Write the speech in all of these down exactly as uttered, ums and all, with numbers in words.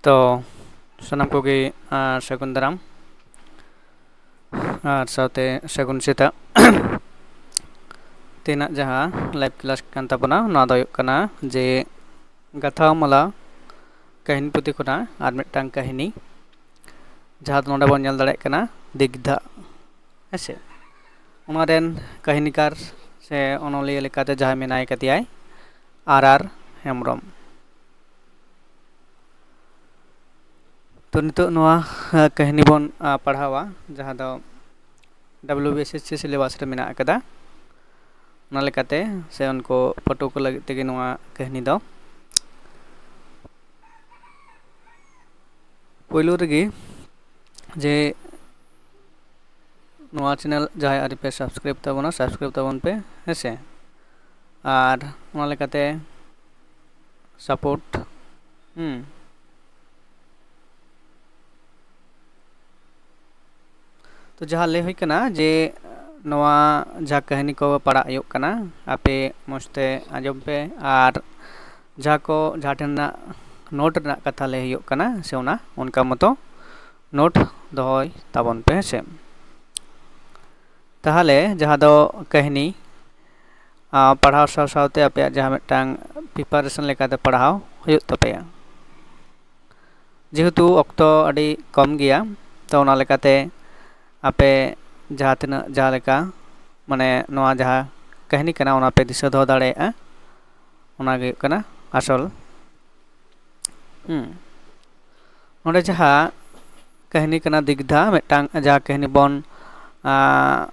ᱛᱚ ᱥᱟᱱᱟᱢ ᱠᱚᱜᱮ ᱟᱨ ᱥᱟᱹᱜᱩᱱ ᱫᱟᱨᱟᱢ ᱟᱨ ᱥᱟᱶᱛᱮ ᱥᱟᱹᱜᱩᱱ ᱥᱮᱛᱟᱜ᱾ ᱛᱮᱱᱟᱜ ᱡᱟᱦᱟᱸ ᱞᱟᱭᱤᱵᱷ ᱠᱞᱟᱥ ᱠᱟᱱ ᱛᱟᱵᱚᱱᱟ, ᱱᱚᱣᱟ ᱫᱚ ᱦᱩᱭᱩᱜ ᱠᱟᱱᱟ ᱡᱮ ᱜᱟᱛᱷᱟᱣ ᱢᱟᱞᱟ ᱠᱟᱹᱦᱱᱤ ᱯᱩᱛᱷᱤ ᱠᱷᱚᱱᱟᱜ ᱟᱨ ᱢᱤᱫᱴᱟᱝ ᱠᱟᱹᱦᱱᱤ, ᱡᱟᱦᱟᱸ ᱫᱚ ᱱᱚᱰᱮ ᱵᱚᱱ ᱧᱮᱞ ᱫᱟᱲᱮᱭᱟᱜ ᱠᱟᱱᱟ ᱫᱤᱜᱽᱫᱷᱟ᱾ ᱦᱮᱸᱥᱮ, ᱚᱱᱟ ᱨᱮᱱ ᱠᱟᱹᱦᱱᱤᱠᱟᱨ ᱥᱮ ᱚᱱᱚᱞᱤᱭᱟᱹ ᱞᱮᱠᱟᱛᱮ ᱡᱟᱦᱟᱸᱭ ᱢᱮᱱᱟᱭ ᱠᱟᱫᱮᱭᱟᱭ ᱟᱨ ᱟᱨ ᱦᱮᱢᱵᱨᱚᱢ᱾ ᱛᱚ ᱱᱤᱛᱚᱜ ᱱᱚᱣᱟ ᱠᱟᱹᱦᱱᱤ ᱵᱚᱱ ᱯᱟᱲᱦᱟᱣᱟ, ᱡᱟᱦᱟᱸ ᱫᱚ W B S S C syllabus ᱨᱮ ᱢᱮᱱᱟᱜ ᱟᱠᱟᱫᱟ᱾ ᱚᱱᱟ ᱞᱮᱠᱟᱛᱮ ᱥᱮ ᱩᱱᱠᱩ ᱯᱟᱹᱴᱷᱩᱣᱟᱹ ᱠᱚ ᱞᱟᱹᱜᱤᱫ ᱛᱮᱜᱮ ᱱᱚᱣᱟ ᱠᱟᱹᱦᱱᱤ ᱫᱚ᱾ ᱯᱳᱭᱞᱳ ᱨᱮᱜᱮ ᱡᱮ ᱱᱚᱣᱟ ᱪᱮᱱᱮᱞ ᱡᱟᱦᱟᱸᱭ ᱟᱹᱣᱨᱤ ᱯᱮ ᱥᱟᱵᱥᱠᱨᱟᱭᱤᱵ ᱛᱟᱵᱚᱱᱟ, ᱥᱟᱵᱥᱠᱨᱟᱭᱤᱵ ᱛᱟᱵᱚᱱ ᱯᱮ, ᱦᱮᱸᱥᱮ᱾ ᱟᱨ ᱚᱱᱟ ᱞᱮᱠᱟᱛᱮ ᱥᱟᱯᱳᱨᱴ, ᱦᱩᱸ᱾ ᱛᱚ ᱡᱟᱦᱟᱸ ᱞᱟᱹᱭ ᱦᱩᱭ ᱠᱟᱱᱟ ᱡᱮ ᱱᱚᱣᱟ ᱡᱟᱦᱟᱸ ᱠᱟᱹᱦᱱᱤ ᱠᱚ ᱯᱟᱲᱦᱟᱜ ᱦᱩᱭᱩᱜ ᱠᱟᱱᱟ, ᱟᱯᱮ ᱢᱚᱡᱽ ᱛᱮ ᱟᱸᱡᱚᱢ ᱯᱮ, ᱟᱨ ᱡᱟᱦᱟᱸ ᱠᱚ ᱡᱟᱦᱟᱸ ᱴᱷᱮᱱ ᱨᱮᱱᱟᱜ ᱱᱳᱴ ᱨᱮᱱᱟᱜ ᱠᱟᱛᱷᱟ ᱞᱟᱹᱭ ᱦᱩᱭᱩᱜ ᱠᱟᱱᱟ, ᱥᱮ ᱚᱱᱟ ᱚᱱᱠᱟ ᱢᱚᱛᱚ ᱱᱳᱴ ᱫᱚᱦᱚᱭ ᱛᱟᱵᱚᱱ ᱯᱮ, ᱦᱮᱸᱥᱮ᱾ ᱛᱟᱦᱚᱞᱮ ᱡᱟᱦᱟᱸ ᱫᱚ ᱠᱟᱹᱦᱱᱤ ᱟᱸ, ᱯᱟᱲᱦᱟᱣ ᱥᱟᱶ ᱥᱟᱶᱛᱮ ᱟᱯᱮᱭᱟᱜ ᱡᱟᱦᱟᱸ ᱢᱤᱫᱴᱟᱝ ᱯᱨᱤᱯᱟᱨᱮᱥᱚᱱ ᱞᱮᱠᱟᱛᱮ ᱯᱟᱲᱦᱟᱣ ᱦᱩᱭᱩᱜ ᱛᱟᱯᱮᱭᱟ᱾ ᱡᱮᱦᱮᱛᱩ ᱚᱠᱛᱚ ᱟᱹᱰᱤ ᱠᱚᱢ ᱜᱮᱭᱟ, ᱛᱚ ᱚᱱᱟ ᱞᱮᱠᱟᱛᱮ ᱟᱯᱮ ᱡᱟᱦᱟᱸ ᱛᱤᱱᱟᱹᱜ ᱡᱟᱦᱟᱸ ᱞᱮᱠᱟ, ᱢᱟᱱᱮ, ᱱᱚᱣᱟ ᱡᱟᱦᱟᱸ ᱠᱟᱹᱦᱱᱤ ᱠᱟᱱᱟ, ᱚᱱᱟ ᱯᱮ ᱫᱤᱥᱟᱹ ᱫᱚᱦᱚ ᱫᱟᱲᱮᱭᱟᱜᱼᱟ, ᱚᱱᱟ ᱜᱮ ᱦᱩᱭᱩᱜ ᱠᱟᱱᱟ ᱟᱥᱚᱞ᱾ ᱦᱩᱸ᱾ ᱱᱚᱰᱮ ᱡᱟᱦᱟᱸ ᱠᱟᱹᱦᱱᱤ ᱠᱟᱱᱟ ᱫᱤᱜᱽᱫᱷᱟ, ᱢᱤᱫᱴᱟᱝ ᱡᱟᱦᱟᱸ ᱠᱟᱹᱦᱱᱤ ᱵᱚᱱ, ᱟᱸ,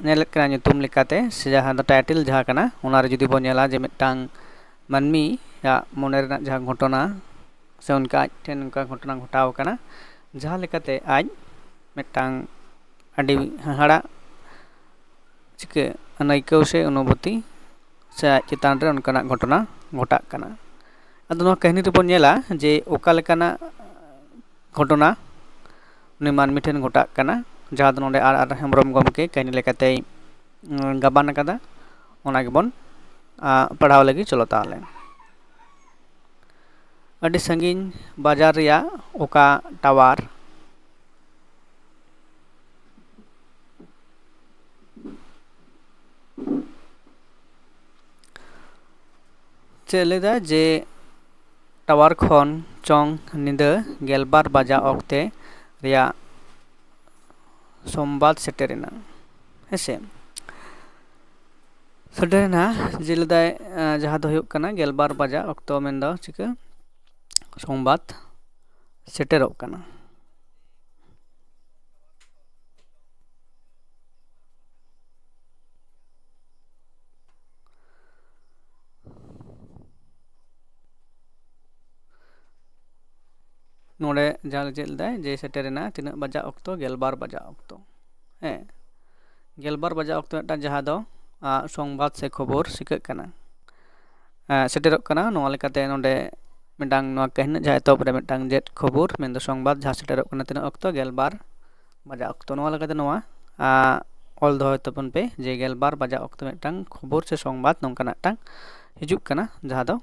ᱧᱮᱞᱮᱫ ᱠᱟᱱᱟ ᱧᱩᱛᱩᱢ ᱞᱮᱠᱟᱛᱮ, ᱥᱮ ᱡᱟᱦᱟᱸ ᱫᱚ ᱴᱟᱭᱴᱮᱞ ᱡᱟᱦᱟᱸ ᱠᱟᱱᱟ, ᱚᱱᱟ ᱨᱮ ᱡᱩᱫᱤ ᱵᱚᱱ ᱧᱮᱞᱟ ᱡᱮ ᱢᱤᱫᱴᱟᱝ ᱢᱟᱹᱱᱢᱤᱭᱟᱜ ᱢᱚᱱᱮ ᱨᱮᱱᱟᱜ ᱡᱟᱦᱟᱸ ᱜᱷᱚᱴᱚᱱᱟ, ᱥᱮ ᱚᱱᱠᱟ ᱟᱡ ᱴᱷᱮᱱ ᱚᱱᱠᱟ ᱜᱷᱚᱴᱚᱱᱟ ᱜᱷᱚᱴᱟᱣ ᱟᱠᱟᱱᱟ, ᱡᱟᱦᱟᱸ ᱞᱮᱠᱟᱛᱮ ᱟᱡ ᱢᱤᱫᱴᱟᱝ ᱟᱹᱰᱤ ᱦᱟᱦᱟᱲᱟᱜ ᱪᱤᱠᱟᱹ ᱟᱹᱭᱠᱟᱹᱣ ᱥᱮ ᱚᱱᱩᱵᱷᱩᱛᱤ ᱥᱮ ᱟᱡ ᱪᱮᱛᱟᱱ ᱨᱮ ᱚᱱᱠᱟᱱᱟᱜ ᱜᱷᱚᱴᱚᱱᱟ ᱜᱷᱚᱴᱟᱜ ᱠᱟᱱᱟ᱾ ᱟᱫᱚ ᱱᱚᱣᱟ ᱠᱟᱹᱦᱱᱤ ᱨᱮᱵᱚᱱ ᱧᱮᱞᱟ ᱡᱮ ᱚᱠᱟ ᱞᱮᱠᱟᱱᱟᱜ ᱜᱷᱚᱴᱚᱱᱟ ᱩᱱᱤ ᱢᱟᱹᱱᱢᱤ ᱴᱷᱮᱱ ᱜᱷᱚᱴᱟᱜ ᱠᱟᱱᱟ, ᱡᱟᱦᱟᱸ ᱫᱚ ᱱᱚᱰᱮ ᱟᱨ ᱟᱨ ᱦᱮᱢᱵᱨᱚᱢ ᱜᱚᱢᱠᱮ ᱠᱟᱹᱦᱱᱤ ᱞᱮᱠᱟᱛᱮᱭ, ᱩᱸ, ᱜᱟᱵᱟᱱ ᱟᱠᱟᱫᱟ᱾ ᱚᱱᱟ ᱜᱮᱵᱚᱱ, ᱟ, ᱯᱟᱲᱦᱟᱣ ᱞᱟᱹᱜᱤᱫ᱾ ᱪᱚᱞᱚ ᱛᱟᱦᱚᱞᱮ᱾ ᱟᱹᱰᱤ ᱥᱟᱺᱜᱤᱧ ᱵᱟᱡᱟᱨ ᱨᱮᱭᱟᱜ ᱚᱠᱟ ᱴᱟᱣᱟᱨ? ᱪᱮᱫ ᱞᱟᱹᱭᱫᱟ ᱡᱮ ᱴᱟᱣᱟᱨ ᱠᱷᱚᱱ ᱪᱚᱝ ᱧᱤᱫᱟᱹ ᱜᱮᱞᱵᱟᱨ ᱵᱟᱡᱟᱜ ᱚᱠᱛᱮ ᱨᱮᱭᱟᱜ ᱥᱚᱢᱵᱟᱫ ᱥᱮᱴᱮᱨᱮᱱᱟ, ᱦᱮᱸᱥᱮ? ᱥᱮᱴᱮᱨᱮᱱᱟ ᱡᱮ ᱞᱟᱹᱭᱫᱟᱭ, ᱟᱸ, ᱡᱟᱦᱟᱸ ᱫᱚ ᱦᱩᱭᱩᱜ ᱠᱟᱱᱟ ᱜᱮᱞᱵᱟᱨ ᱵᱟᱡᱟᱜ ᱚᱠᱛᱚ, ᱢᱮᱱᱫᱚ ᱪᱤᱠᱟᱹ ᱥᱚᱢᱵᱟᱫ ᱥᱮᱴᱮᱨᱚᱜ ᱠᱟᱱᱟ᱾ ᱱᱚᱰᱮ ᱡᱟᱦᱟᱸ ᱪᱮᱫ ᱞᱮᱫᱟᱭ ᱡᱮ ᱥᱮᱴᱮᱨᱮᱱᱟ ᱛᱤᱱᱟᱹᱜ ᱵᱟᱡᱟᱜ ᱚᱠᱛᱚ? ᱜᱮᱞᱵᱟᱨ ᱵᱟᱡᱟᱜ ᱚᱠᱛᱚ᱾ ᱦᱮᱸ, ᱜᱮᱞᱵᱟᱨ ᱵᱟᱡᱟᱜ ᱚᱠᱛᱚ ᱢᱤᱫᱴᱟᱝ ᱡᱟᱦᱟᱸ ᱫᱚ, ᱟ, ᱥᱚᱝᱵᱟᱫ ᱥᱮ ᱠᱷᱚᱵᱚᱨ ᱪᱤᱠᱟᱹᱜ ᱠᱟᱱᱟ, ᱟ, ᱥᱮᱴᱮᱨᱚᱜ ᱠᱟᱱᱟ᱾ ᱱᱚᱣᱟ ᱞᱮᱠᱟᱛᱮ ᱱᱚᱰᱮ ᱢᱤᱫᱴᱟᱝ ᱱᱚᱣᱟ ᱠᱟᱹᱦᱱᱤ ᱡᱟᱦᱟᱸ ᱮᱛᱚᱦᱚᱵ ᱨᱮ ᱢᱤᱫᱴᱟᱝ ᱪᱮᱫ ᱠᱷᱚᱵᱚᱨ, ᱢᱮᱱᱫᱚ ᱥᱚᱝᱵᱟᱫ ᱡᱟᱦᱟᱸ ᱥᱮᱴᱮᱨᱚᱜ ᱠᱟᱱᱟ ᱛᱤᱱᱟᱹᱜ ᱚᱠᱛᱚ? ᱜᱮᱞᱵᱟᱨ ᱵᱟᱡᱟᱜ ᱚᱠᱛᱚ᱾ ᱱᱚᱣᱟ ᱞᱮᱠᱟᱛᱮ ᱱᱚᱣᱟ, ᱟ, ᱚᱞ ᱫᱚᱦᱚᱭ ᱛᱟᱵᱚᱱ ᱯᱮ ᱡᱮ ᱜᱮᱞᱵᱟᱨ ᱵᱟᱡᱟᱜ ᱚᱠᱛᱚ ᱢᱤᱫᱴᱟᱝ ᱠᱷᱚᱵᱚᱨ ᱥᱮ ᱥᱚᱝᱵᱟᱫ ᱱᱚᱝᱠᱟᱱᱟᱜ ᱢᱤᱫᱴᱟᱝ ᱦᱤᱡᱩᱜ ᱠᱟᱱᱟ, ᱡᱟᱦᱟᱸ ᱫᱚ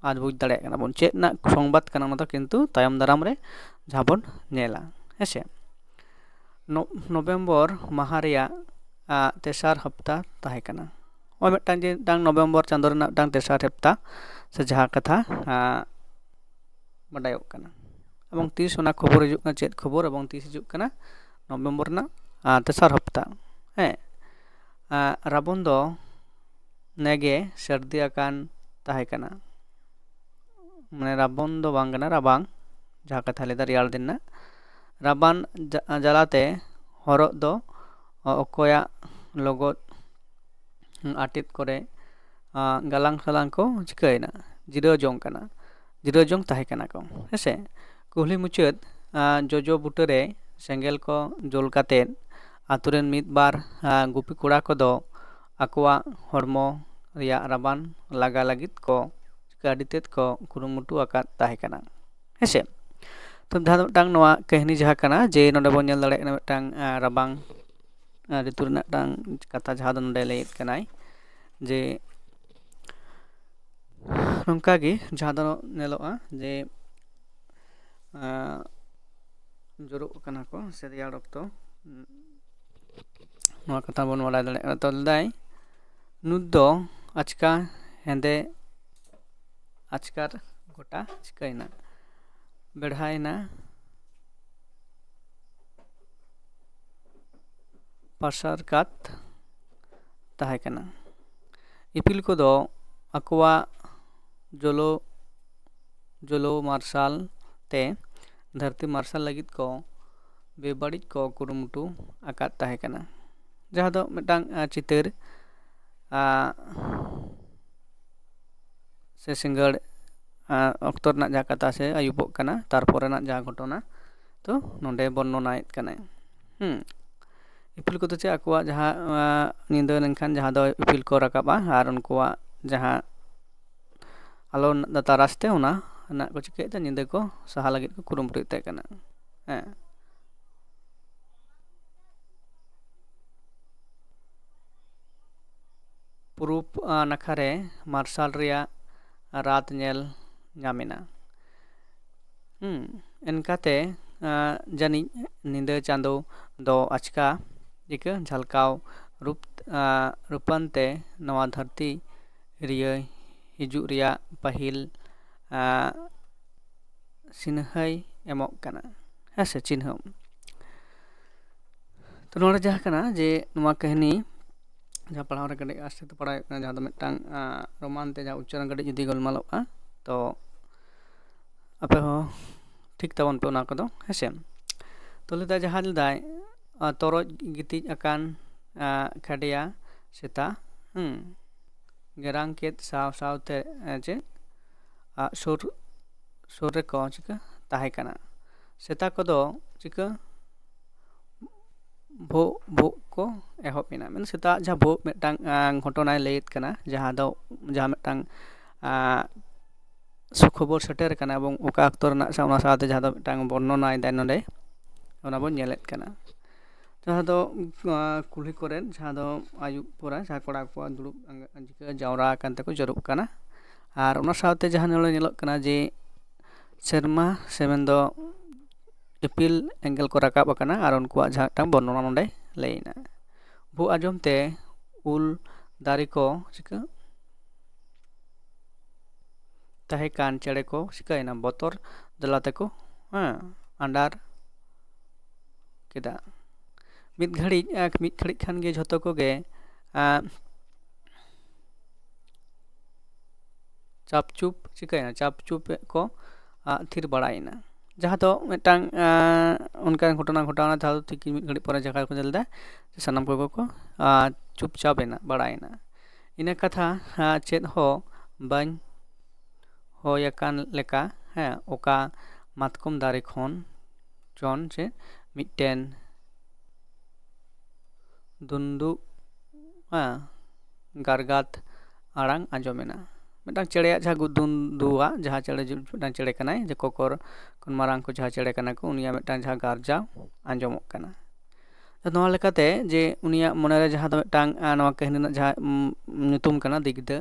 ᱟᱡ ᱵᱩᱡᱽ ᱫᱟᱲᱮᱭᱟᱜ ᱠᱟᱱᱟ ᱵᱚᱱ ᱪᱮᱫ ᱨᱮᱱᱟᱜ ᱥᱚᱝᱵᱟᱫ ᱠᱟᱱᱟ, ᱚᱱᱟ ᱫᱚ ᱠᱤᱱᱛᱩ ᱛᱟᱭᱚᱢ ᱫᱟᱨᱟᱢ ᱨᱮ ᱡᱟᱦᱟᱸ ᱵᱚᱱ ᱧᱮᱞᱟ, ᱦᱮᱸᱥᱮ᱾ ᱱᱚ-, ᱱᱚᱵᱷᱮᱢᱵᱚᱨ ᱢᱟᱦᱟ ᱨᱮᱭᱟᱜ, ᱟ, ᱛᱮᱥᱟᱨ ᱦᱟᱯᱛᱟ ᱛᱟᱦᱮᱸ ᱠᱟᱱᱟ᱾ ᱱᱚᱜᱼᱚᱭ ᱢᱤᱫᱴᱟᱝ ᱡᱮ ᱢᱤᱫᱴᱟᱝ ᱱᱚᱵᱷᱮᱢᱵᱚᱨ ᱪᱟᱸᱫᱳ ᱨᱮᱱᱟᱜ ᱢᱤᱫᱴᱟᱝ ᱛᱮᱥᱟᱨ ᱦᱟᱯᱛᱟ ᱥᱮ ᱡᱟᱦᱟᱸ ᱠᱟᱛᱷᱟ, ᱟ, ᱵᱟᱰᱟᱭᱚᱜ ᱠᱟᱱᱟ᱾ ᱮᱵᱚᱝ ᱛᱤᱥ ᱚᱱᱟ ᱠᱷᱚᱵᱚᱨ ᱦᱤᱡᱩᱜ ᱠᱟᱱᱟ, ᱪᱮᱫ ᱠᱷᱚᱵᱚᱨ, ᱮᱵᱚᱝ ᱛᱤᱥ ᱦᱤᱡᱩᱜ ᱠᱟᱱᱟ? ᱱᱚᱵᱷᱮᱢᱵᱚᱨ ᱨᱮᱱᱟᱜ, ᱟ, ᱛᱮᱥᱟᱨ ᱦᱟᱯᱛᱟ᱾ ᱦᱮᱸ, ᱟ, ᱨᱟᱵᱚᱱ ᱫᱚ ᱱᱮᱜᱮ ᱥᱟᱹᱨᱫᱤ ᱟᱠᱟᱱ ᱛᱟᱦᱮᱸ ᱠᱟᱱᱟ᱾ ᱢᱟᱱᱮ ᱨᱟᱵᱚᱱ ᱫᱚ ᱵᱟᱝ ᱠᱟᱱᱟ, ᱨᱟᱵᱟᱝ, ᱡᱟᱦᱟᱸ ᱠᱟᱛᱷᱟ ᱞᱟᱹᱭᱫᱟ ᱨᱮᱭᱟᱲ ᱫᱤᱱ ᱨᱮᱱᱟᱜ᱾ ᱨᱟᱵᱟᱝ ᱡᱟ-, ᱡᱟᱞᱟᱛᱮ ᱦᱚᱨᱚᱜ ᱫᱚ ᱚᱠᱚᱭᱟᱜ ᱞᱚᱜᱚᱫ ᱟᱴᱮᱫ ᱠᱚᱨᱮ, ᱟ, ᱜᱟᱞᱟᱝ ᱥᱟᱞᱟᱝ ᱠᱚ ᱪᱤᱠᱟᱹᱭᱮᱱᱟ? ᱡᱤᱨᱟᱹᱣ ᱡᱚᱝ ᱠᱟᱱᱟ, ᱡᱤᱨᱟᱹᱣ ᱡᱚᱝ ᱛᱟᱦᱮᱸ ᱠᱟᱱᱟ ᱠᱚ, ᱦᱮᱸᱥᱮ᱾ ᱠᱩᱞᱦᱤ ᱢᱩᱪᱟᱹᱫ, ᱟ, ᱡᱚᱡᱚ ᱵᱩᱴᱟᱹᱨᱮ ᱥᱮᱸᱜᱮᱞ ᱠᱚ ᱡᱩᱞ ᱠᱟᱛᱮᱫ ᱟᱛᱳ ᱨᱮᱱ ᱢᱤᱫ ᱵᱟᱨ, ᱟ, ᱜᱩᱯᱤ ᱠᱚᱲᱟ ᱠᱚᱫᱚ ᱟᱠᱚᱣᱟᱜ ᱦᱚᱲᱢᱚ ᱨᱮᱭᱟᱜ ᱨᱟᱵᱟᱝ ᱞᱟᱜᱟ ᱞᱟᱹᱜᱤᱫ ᱠᱚ ᱟᱹᱰᱤ ᱛᱮᱫ ᱠᱚ ᱠᱩᱨᱩᱢᱩᱴᱩ ᱟᱠᱟᱫ ᱛᱟᱦᱮᱸ ᱠᱟᱱᱟ, ᱦᱮᱸᱥᱮ᱾ ᱛᱚ ᱡᱟᱦᱟᱸ ᱫᱚ ᱢᱤᱫᱴᱟᱝ ᱱᱚᱣᱟ ᱠᱟᱹᱦᱱᱤ ᱡᱟᱦᱟᱸ ᱠᱟᱱᱟ ᱡᱮ ᱱᱚᱰᱮ ᱵᱚᱱ ᱧᱮᱞ ᱫᱟᱲᱮᱭᱟᱜ ᱠᱟᱱᱟ ᱢᱤᱫᱴᱟᱝ, ᱟ, ᱨᱟᱵᱟᱝ, ᱟ, ᱨᱤᱛᱩ ᱨᱮᱱᱟᱜ ᱢᱤᱫᱴᱟᱝ ᱠᱟᱛᱷᱟ ᱡᱟᱦᱟᱸ ᱫᱚ ᱱᱚᱰᱮ ᱞᱟᱹᱭᱮᱫ ᱠᱟᱱᱟᱭ ᱡᱮ ᱱᱚᱝᱠᱟ ᱜᱮ ᱡᱟᱦᱟᱸ ᱫᱚ ᱧᱮᱞᱚᱜᱼᱟ ᱡᱮ ᱟᱸ, ᱡᱚᱨᱚᱜ ᱠᱟᱱᱟ ᱠᱚ ᱥᱮ ᱨᱮᱭᱟᱲ ᱚᱠᱛᱚ, ᱩᱸ, ᱱᱚᱣᱟ ᱠᱟᱛᱷᱟ ᱵᱚᱱ ᱵᱟᱲᱟᱭ ᱫᱟᱲᱮᱭᱟᱜ ᱠᱟᱱᱟ᱾ ᱛᱚ ᱞᱟᱹᱭᱫᱟᱭ, ᱱᱩᱛ ᱫᱚ ᱟᱪᱠᱟ ᱦᱮᱸᱫᱮ ᱟᱪᱠᱟᱨ ᱜᱚᱴᱟ ᱪᱤᱠᱟᱹᱭᱮᱱᱟ, ᱵᱮᱲᱦᱟᱭᱮᱱᱟ, ᱯᱟᱥᱟᱨ ᱠᱟᱛ ᱛᱟᱦᱮᱸ ᱠᱟᱱᱟ᱾ ᱤᱯᱤᱞ ᱠᱚᱫᱚ ᱟᱠᱚᱣᱟᱜ ᱡᱚᱞᱚ ᱡᱚᱞᱚ ᱢᱟᱨᱥᱟᱞ ᱛᱮ ᱫᱷᱟᱹᱨᱛᱤ ᱢᱟᱨᱥᱟᱞ ᱞᱟᱹᱜᱤᱫ ᱠᱚ ᱵᱮᱵᱟᱹᱲᱤᱡ ᱠᱚ ᱠᱩᱨᱩᱢᱩᱴᱩ ᱟᱠᱟᱫ ᱛᱟᱦᱮᱸ ᱠᱟᱱᱟ, ᱡᱟᱦᱟᱸ ᱫᱚ ᱢᱤᱫᱴᱟᱝ ᱟᱸ, ᱪᱤᱛᱟᱹᱨ ᱟᱸ, ᱥᱮ ᱥᱤᱸᱜᱟᱹᱲ ᱟᱸ, ᱚᱠᱛᱚ ᱨᱮᱱᱟᱜ ᱡᱟᱦᱟᱸ ᱠᱟᱛᱷᱟ ᱥᱮ ᱟᱹᱭᱩᱵᱚᱜ ᱠᱟᱱᱟ, ᱛᱟᱨᱯᱚᱨ ᱨᱮᱱᱟᱜ ᱡᱟᱦᱟᱸ ᱜᱷᱚᱴᱚᱱᱟ, ᱛᱚ ᱱᱚᱰᱮ ᱵᱚᱨᱱᱚᱱᱟᱭᱮᱫ ᱠᱟᱱᱟᱭ᱾ ᱦᱩᱸ, ᱤᱯᱤᱞ ᱠᱚᱫᱚ ᱪᱮᱫ ᱟᱠᱚᱣᱟᱜ ᱡᱟᱦᱟᱸ ᱟᱸ, ᱧᱤᱫᱟᱹ ᱞᱮᱱᱠᱷᱟᱱ ᱡᱟᱦᱟᱸ ᱫᱚ ᱤᱯᱤᱞ ᱠᱚ ᱨᱟᱠᱟᱵᱼᱟ ᱟᱨ ᱩᱱᱠᱩᱣᱟᱜ ᱡᱟᱦᱟᱸ ᱟᱞᱚ ᱛᱟᱨᱟᱥ ᱛᱮ ᱚᱱᱟ ᱨᱮᱱᱟᱜ ᱠᱚ ᱪᱤᱠᱟᱹᱭᱮᱫ ᱛᱮ ᱧᱤᱫᱟᱹ ᱠᱚ ᱥᱟᱦᱟ ᱞᱟᱹᱜᱤᱫ ᱠᱚ ᱠᱩᱨᱩᱢᱩᱴᱩᱭᱮᱫ ᱛᱟᱦᱮᱸ ᱠᱟᱱᱟ᱾ ᱦᱮᱸ, ᱯᱩᱨᱩᱵ ᱟᱸ, ᱱᱟᱠᱷᱟ ᱨᱮ ᱢᱟᱨᱥᱟᱞ ᱨᱮᱭᱟᱜ ᱨᱟᱛ ᱧᱮᱞ ᱧᱟᱢᱮᱱᱟ᱾ ᱦᱩᱸ, ᱮᱱᱠᱟᱛᱮ ᱟᱸ, ᱡᱟᱹᱱᱤᱡ ᱧᱤᱫᱟᱹ ᱪᱟᱸᱫᱚ ᱫᱚ ᱟᱪᱠᱟ ᱤᱠᱟᱹ ᱡᱷᱟᱞᱠᱟᱣ ᱨᱩᱯ ᱟᱸ, ᱨᱩᱯᱟᱱ ᱛᱮ ᱱᱚᱣᱟ ᱫᱷᱟᱹᱨᱛᱤ ᱨᱤᱭᱟᱹ ᱦᱤᱡᱩᱜ ᱨᱮᱭᱟᱜ ᱯᱟᱹᱦᱤᱞ ᱟᱸ, ᱥᱤᱱᱦᱟᱹᱭ ᱮᱢᱚᱜ ᱠᱟᱱᱟ, ᱦᱮᱸ ᱥᱮ, ᱪᱤᱱᱦᱟᱹ᱾ ᱛᱚ ᱱᱚᱰᱮ ᱡᱟᱦᱟᱸ ᱠᱟᱱᱟ ᱡᱮ ᱱᱚᱣᱟ ᱠᱟᱹᱦᱱᱤ ᱡᱟᱦᱟᱸ ᱯᱟᱲᱦᱟᱣ ᱨᱮ ᱠᱟᱹᱴᱤᱡ ᱟᱥᱛᱮ ᱛᱮ ᱯᱟᱲᱦᱟᱣ ᱦᱩᱭᱩᱜ ᱠᱟᱱᱟ, ᱡᱟᱦᱟᱸ ᱫᱚ ᱢᱤᱫᱴᱟᱝ ᱟᱸ, ᱨᱳᱢᱟᱱ ᱛᱮ ᱡᱟᱦᱟᱸ ᱩᱪᱪᱟᱨᱚᱱ ᱠᱟᱹᱴᱤᱡ ᱡᱩᱫᱤ ᱜᱳᱞᱢᱟᱞᱚᱜᱼᱟ, ᱛᱚ ᱟᱯᱮ ᱦᱚᱸ ᱴᱷᱤᱠ ᱛᱟᱵᱚᱱ ᱯᱮ ᱚᱱᱟ ᱠᱚᱫᱚ, ᱦᱮᱸᱥᱮ᱾ ᱛᱚ ᱞᱟᱹᱭᱫᱟᱭ, ᱡᱟᱦᱟᱸ ᱞᱟᱹᱭᱫᱟᱭ, ᱟᱸ, ᱛᱚᱨᱚᱡ ᱜᱤᱛᱤᱡ ᱟᱠᱟᱱ ᱟᱸ, ᱠᱷᱟᱰᱭᱟ ᱥᱮᱛᱟ, ᱦᱩᱸ, ᱜᱮᱨᱟᱝ ᱠᱮᱫ ᱥᱟᱶ ᱥᱟᱶᱛᱮ ᱮ, ᱪᱮᱫ ᱟᱜ ᱥᱩᱨ ᱥᱩᱨ ᱨᱮᱠᱚ ᱪᱤᱠᱟᱹ ᱛᱟᱦᱮᱸ ᱠᱟᱱᱟ᱾ ᱥᱮᱛᱟ ᱠᱚᱫᱚ ᱪᱤᱠᱟᱹ ᱵᱷᱳᱜ ᱵᱷᱳᱜ ᱠᱚ ᱮᱦᱚᱵ ᱮᱱᱟ᱾ ᱢᱮᱱ ᱥᱮᱛᱟᱜ ᱡᱟᱦᱟᱸ ᱵᱷᱳᱜ ᱢᱤᱫᱴᱟᱝ ᱟᱸ, ᱜᱷᱚᱴᱚᱱᱟᱭ ᱞᱟᱹᱭᱮᱫ ᱠᱟᱱᱟ, ᱡᱟᱦᱟᱸ ᱫᱚ ᱡᱟᱦᱟᱸ ᱢᱤᱫᱴᱟᱝ ᱟᱸ, ᱥᱩᱠᱷᱚᱵᱚᱨ ᱥᱮᱴᱮᱨ ᱠᱟᱱᱟ ᱮᱵᱚᱝ ᱚᱠᱟ ᱚᱠᱛᱚ ᱨᱮᱱᱟᱜ ᱥᱮ ᱚᱱᱟ ᱥᱟᱶᱛᱮ ᱡᱟᱦᱟᱸ ᱫᱚ ᱢᱤᱫᱴᱟᱝ ᱵᱚᱨᱱᱚᱱᱟᱭᱮᱫᱟᱭ ᱱᱚᱰᱮ, ᱚᱱᱟ ᱵᱚᱱ ᱧᱮᱞᱮᱫ ᱠᱟᱱᱟ᱾ ᱡᱟᱦᱟᱸ ᱫᱚ ᱟᱸ, ᱠᱩᱞᱦᱤ ᱠᱚᱨᱮ ᱡᱟᱦᱟᱸ ᱫᱚ ᱟᱹᱭᱩᱵ ᱯᱚᱨᱮ ᱡᱟᱦᱟᱸ ᱠᱚᱲᱟ ᱠᱚ ᱫᱩᱲᱩᱵ ᱟᱸᱜᱟ-, ᱡᱤᱠᱟᱹ ᱡᱟᱣᱨᱟ ᱟᱠᱟᱱ ᱛᱮᱠᱚ ᱡᱟᱹᱨᱩᱵ ᱠᱟᱱᱟ᱾ ᱟᱨ ᱚᱱᱟ ᱥᱟᱶᱛᱮ ᱡᱟᱦᱟᱸ ᱱᱚᱰᱮ ᱧᱮᱞᱚᱜ ᱠᱟᱱᱟ ᱡᱮ ᱥᱮᱨᱢᱟ ᱥᱮ ᱢᱮᱱᱫᱚ ᱤᱯᱤᱞ ᱮᱸᱜᱮᱞ ᱠᱚ ᱨᱟᱠᱟᱵ ᱟᱠᱟᱱᱟ, ᱟᱨ ᱩᱱᱠᱩᱣᱟᱜ ᱡᱟᱦᱟᱸ ᱢᱤᱫᱴᱟᱝ ᱵᱚᱨᱱᱚᱱᱟ ᱱᱚᱰᱮ ᱞᱟᱹᱭ ᱮᱱᱟ᱾ ᱵᱷᱩ ᱟᱸᱡᱚᱢ ᱛᱮ ᱩᱞ ᱫᱟᱨᱮ ᱠᱚ ᱪᱤᱠᱟᱹ ᱛᱟᱦᱮᱸ ᱠᱟᱱ ᱪᱮᱬᱮ ᱠᱚ ᱪᱤᱠᱟᱹᱭᱮᱱᱟ? ᱵᱚᱛᱚᱨ ᱡᱟᱞᱟ ᱛᱮᱠᱚ, ᱦᱮᱸ, ᱟᱸᱰᱟᱨ ᱠᱮᱫᱟ᱾ ᱢᱤᱫ ᱜᱷᱟᱹᱲᱤᱡ, ᱟᱸ, ᱢᱤᱫ ᱜᱷᱟᱹᱲᱤᱡ ᱠᱷᱟᱱ ᱜᱮ ᱡᱷᱚᱛᱚ ᱠᱚᱜᱮ, ᱟᱸ, ᱪᱟᱯᱪᱩᱯ ᱪᱤᱠᱟᱹᱭᱮᱱᱟ? ᱪᱟᱯᱪᱩᱯ ᱠᱚ, ᱟᱸ, ᱛᱷᱤᱨ ᱵᱟᱲᱟᱭᱮᱱᱟ᱾ ᱡᱟᱦᱟᱸ ᱫᱚ ᱢᱤᱫᱴᱟᱝ, ᱟᱸ, ᱚᱱᱠᱟᱱ ᱜᱷᱚᱴᱚᱱᱟ ᱜᱷᱚᱴᱟᱣᱱᱟ, ᱡᱟᱦᱟᱸ ᱫᱚ ᱛᱤᱠᱤᱱ ᱢᱤᱫ ᱜᱷᱟᱹᱲᱤᱡ ᱯᱚᱨᱮ ᱡᱟᱦᱟᱸ ᱠᱚ ᱧᱮᱞ ᱮᱫᱟ, ᱥᱟᱱᱟᱢ ᱠᱚᱜᱮ ᱠᱚ, ᱟᱸ, ᱪᱩᱯᱪᱟᱯ ᱮᱱᱟ, ᱵᱟᱲᱟᱭᱮᱱᱟ᱾ ᱤᱱᱟᱹ ᱠᱟᱛᱷᱟ, ᱟᱸ, ᱪᱮᱫ ᱦᱚᱸ ᱵᱟᱹᱧ ᱦᱩᱭ ᱟᱠᱟᱱ ᱞᱮᱠᱟ, ᱦᱮᱸ, ᱚᱠᱟ ᱢᱟᱛᱠᱚᱢ ᱫᱟᱨᱮ ᱠᱷᱚᱱ ᱪᱚᱱ ᱪᱮ ᱢᱤᱫᱴᱮᱱ ᱫᱩᱱᱫᱩ, ᱦᱮᱸ, ᱜᱟᱨᱜᱟᱛ ᱟᱲᱟᱝ ᱟᱸᱡᱚᱢᱮᱱᱟ᱾ ᱢᱤᱫᱴᱟᱝ ᱪᱮᱬᱮᱭᱟᱜ ᱡᱟᱦᱟᱸ ᱜᱩ-, ᱫᱩᱱᱫᱩᱣᱟᱜ ᱡᱟᱦᱟᱸ ᱪᱮᱬᱮ ᱡᱩ-, ᱢᱤᱫᱴᱟᱝ ᱪᱮᱬᱮ ᱠᱟᱱᱟᱭ, ᱡᱮ ᱠᱚᱠᱚᱨ ᱠᱷᱚᱱ ᱢᱟᱨᱟᱝ ᱠᱚ ᱡᱟᱦᱟᱸ ᱪᱮᱬᱮ ᱠᱟᱱᱟ ᱠᱚ, ᱩᱱᱤᱭᱟᱜ ᱢᱤᱫᱴᱟᱝ ᱡᱟᱦᱟᱸ ᱜᱟᱨᱡᱟᱣ ᱟᱸᱡᱚᱢᱚᱜ ᱠᱟᱱᱟ᱾ ᱱᱚᱣᱟ ᱞᱮᱠᱟᱛᱮ ᱡᱮ ᱩᱱᱤᱭᱟᱜ ᱢᱚᱱᱮᱨᱮ ᱡᱟᱦᱟᱸ ᱫᱚ ᱢᱤᱫᱴᱟᱝ, ᱟᱸ, ᱱᱚᱣᱟ ᱠᱟᱹᱦᱱᱤ ᱨᱮᱱᱟᱜ ᱡᱟᱦᱟᱸ, ᱩᱢ, ᱧᱩᱛᱩᱢ ᱠᱟᱱᱟ ᱫᱤᱜᱽᱫᱟᱹ,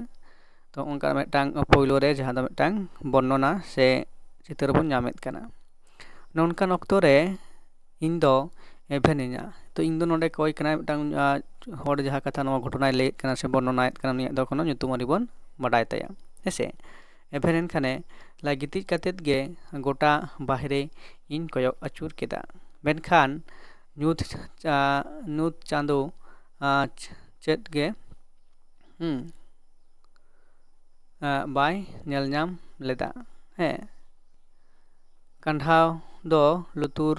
ᱛᱚ ᱚᱱᱠᱟ ᱢᱤᱫᱴᱟᱝ ᱯᱳᱭᱞᱳ ᱨᱮ ᱡᱟᱦᱟᱸ ᱫᱚ ᱢᱤᱫᱴᱟᱝ ᱵᱚᱨᱱᱚᱱᱟ ᱥᱮ ᱪᱤᱛᱟᱹᱨ ᱵᱚᱱ ᱧᱟᱢᱮᱫ ᱠᱟᱱᱟ᱾ ᱱᱚᱝᱠᱟᱱ ᱚᱠᱛᱚ ᱨᱮ ᱤᱧ ᱫᱚ ᱮᱵᱷᱮᱱᱤᱧᱟ᱾ ᱛᱚ ᱤᱧ ᱫᱚ ᱱᱚᱰᱮ ᱚᱠᱚᱭ ᱠᱟᱱᱟᱭ? ᱢᱤᱫᱴᱟᱝ, ᱟᱸ, ᱦᱚᱲ ᱡᱟᱦᱟᱸ ᱠᱟᱛᱷᱟ ᱱᱚᱣᱟ ᱜᱷᱚᱴᱚᱱᱟᱭ ᱞᱟᱹᱭᱮᱫ ᱠᱟᱱᱟ ᱥᱮ ᱵᱚᱨᱱᱚᱱᱟᱭᱮᱫ ᱠᱟᱱᱟ, ᱩᱱᱤᱭᱟᱜ ᱫᱚ ᱠᱳᱱᱳ ᱧᱩᱛᱩᱢ ᱟᱹᱣᱨᱤ ᱵᱚᱱ ᱵᱟᱰᱟᱭ ᱛᱟᱭᱟ, ᱦᱮᱸᱥᱮ? ᱮᱵᱷᱮᱱ ᱮᱱ ᱠᱷᱟᱱᱮ ᱞᱟᱡ ᱜᱤᱛᱤᱡ ᱠᱟᱛᱮᱫ ᱜᱮ ᱜᱚᱴᱟ ᱵᱟᱦᱨᱮ ᱤᱧ ᱠᱚᱭᱚᱜ ᱟᱹᱪᱩᱨ ᱠᱮᱫᱟ᱾ ᱢᱮᱱᱠᱷᱟᱱ ᱧᱩᱛ, ᱟ, ᱧᱩᱛ ᱪᱟᱸᱫᱳ, ᱟ, ᱪ-, ᱪᱮᱫ ᱜᱮ, ᱦᱩᱸ, ᱟ, ᱵᱟᱭ ᱧᱮᱞ ᱧᱟᱢ ᱞᱮᱫᱟ᱾ ᱦᱮᱸ, ᱠᱟᱸᱰᱷᱟᱣ ᱫᱚ ᱞᱩᱛᱩᱨ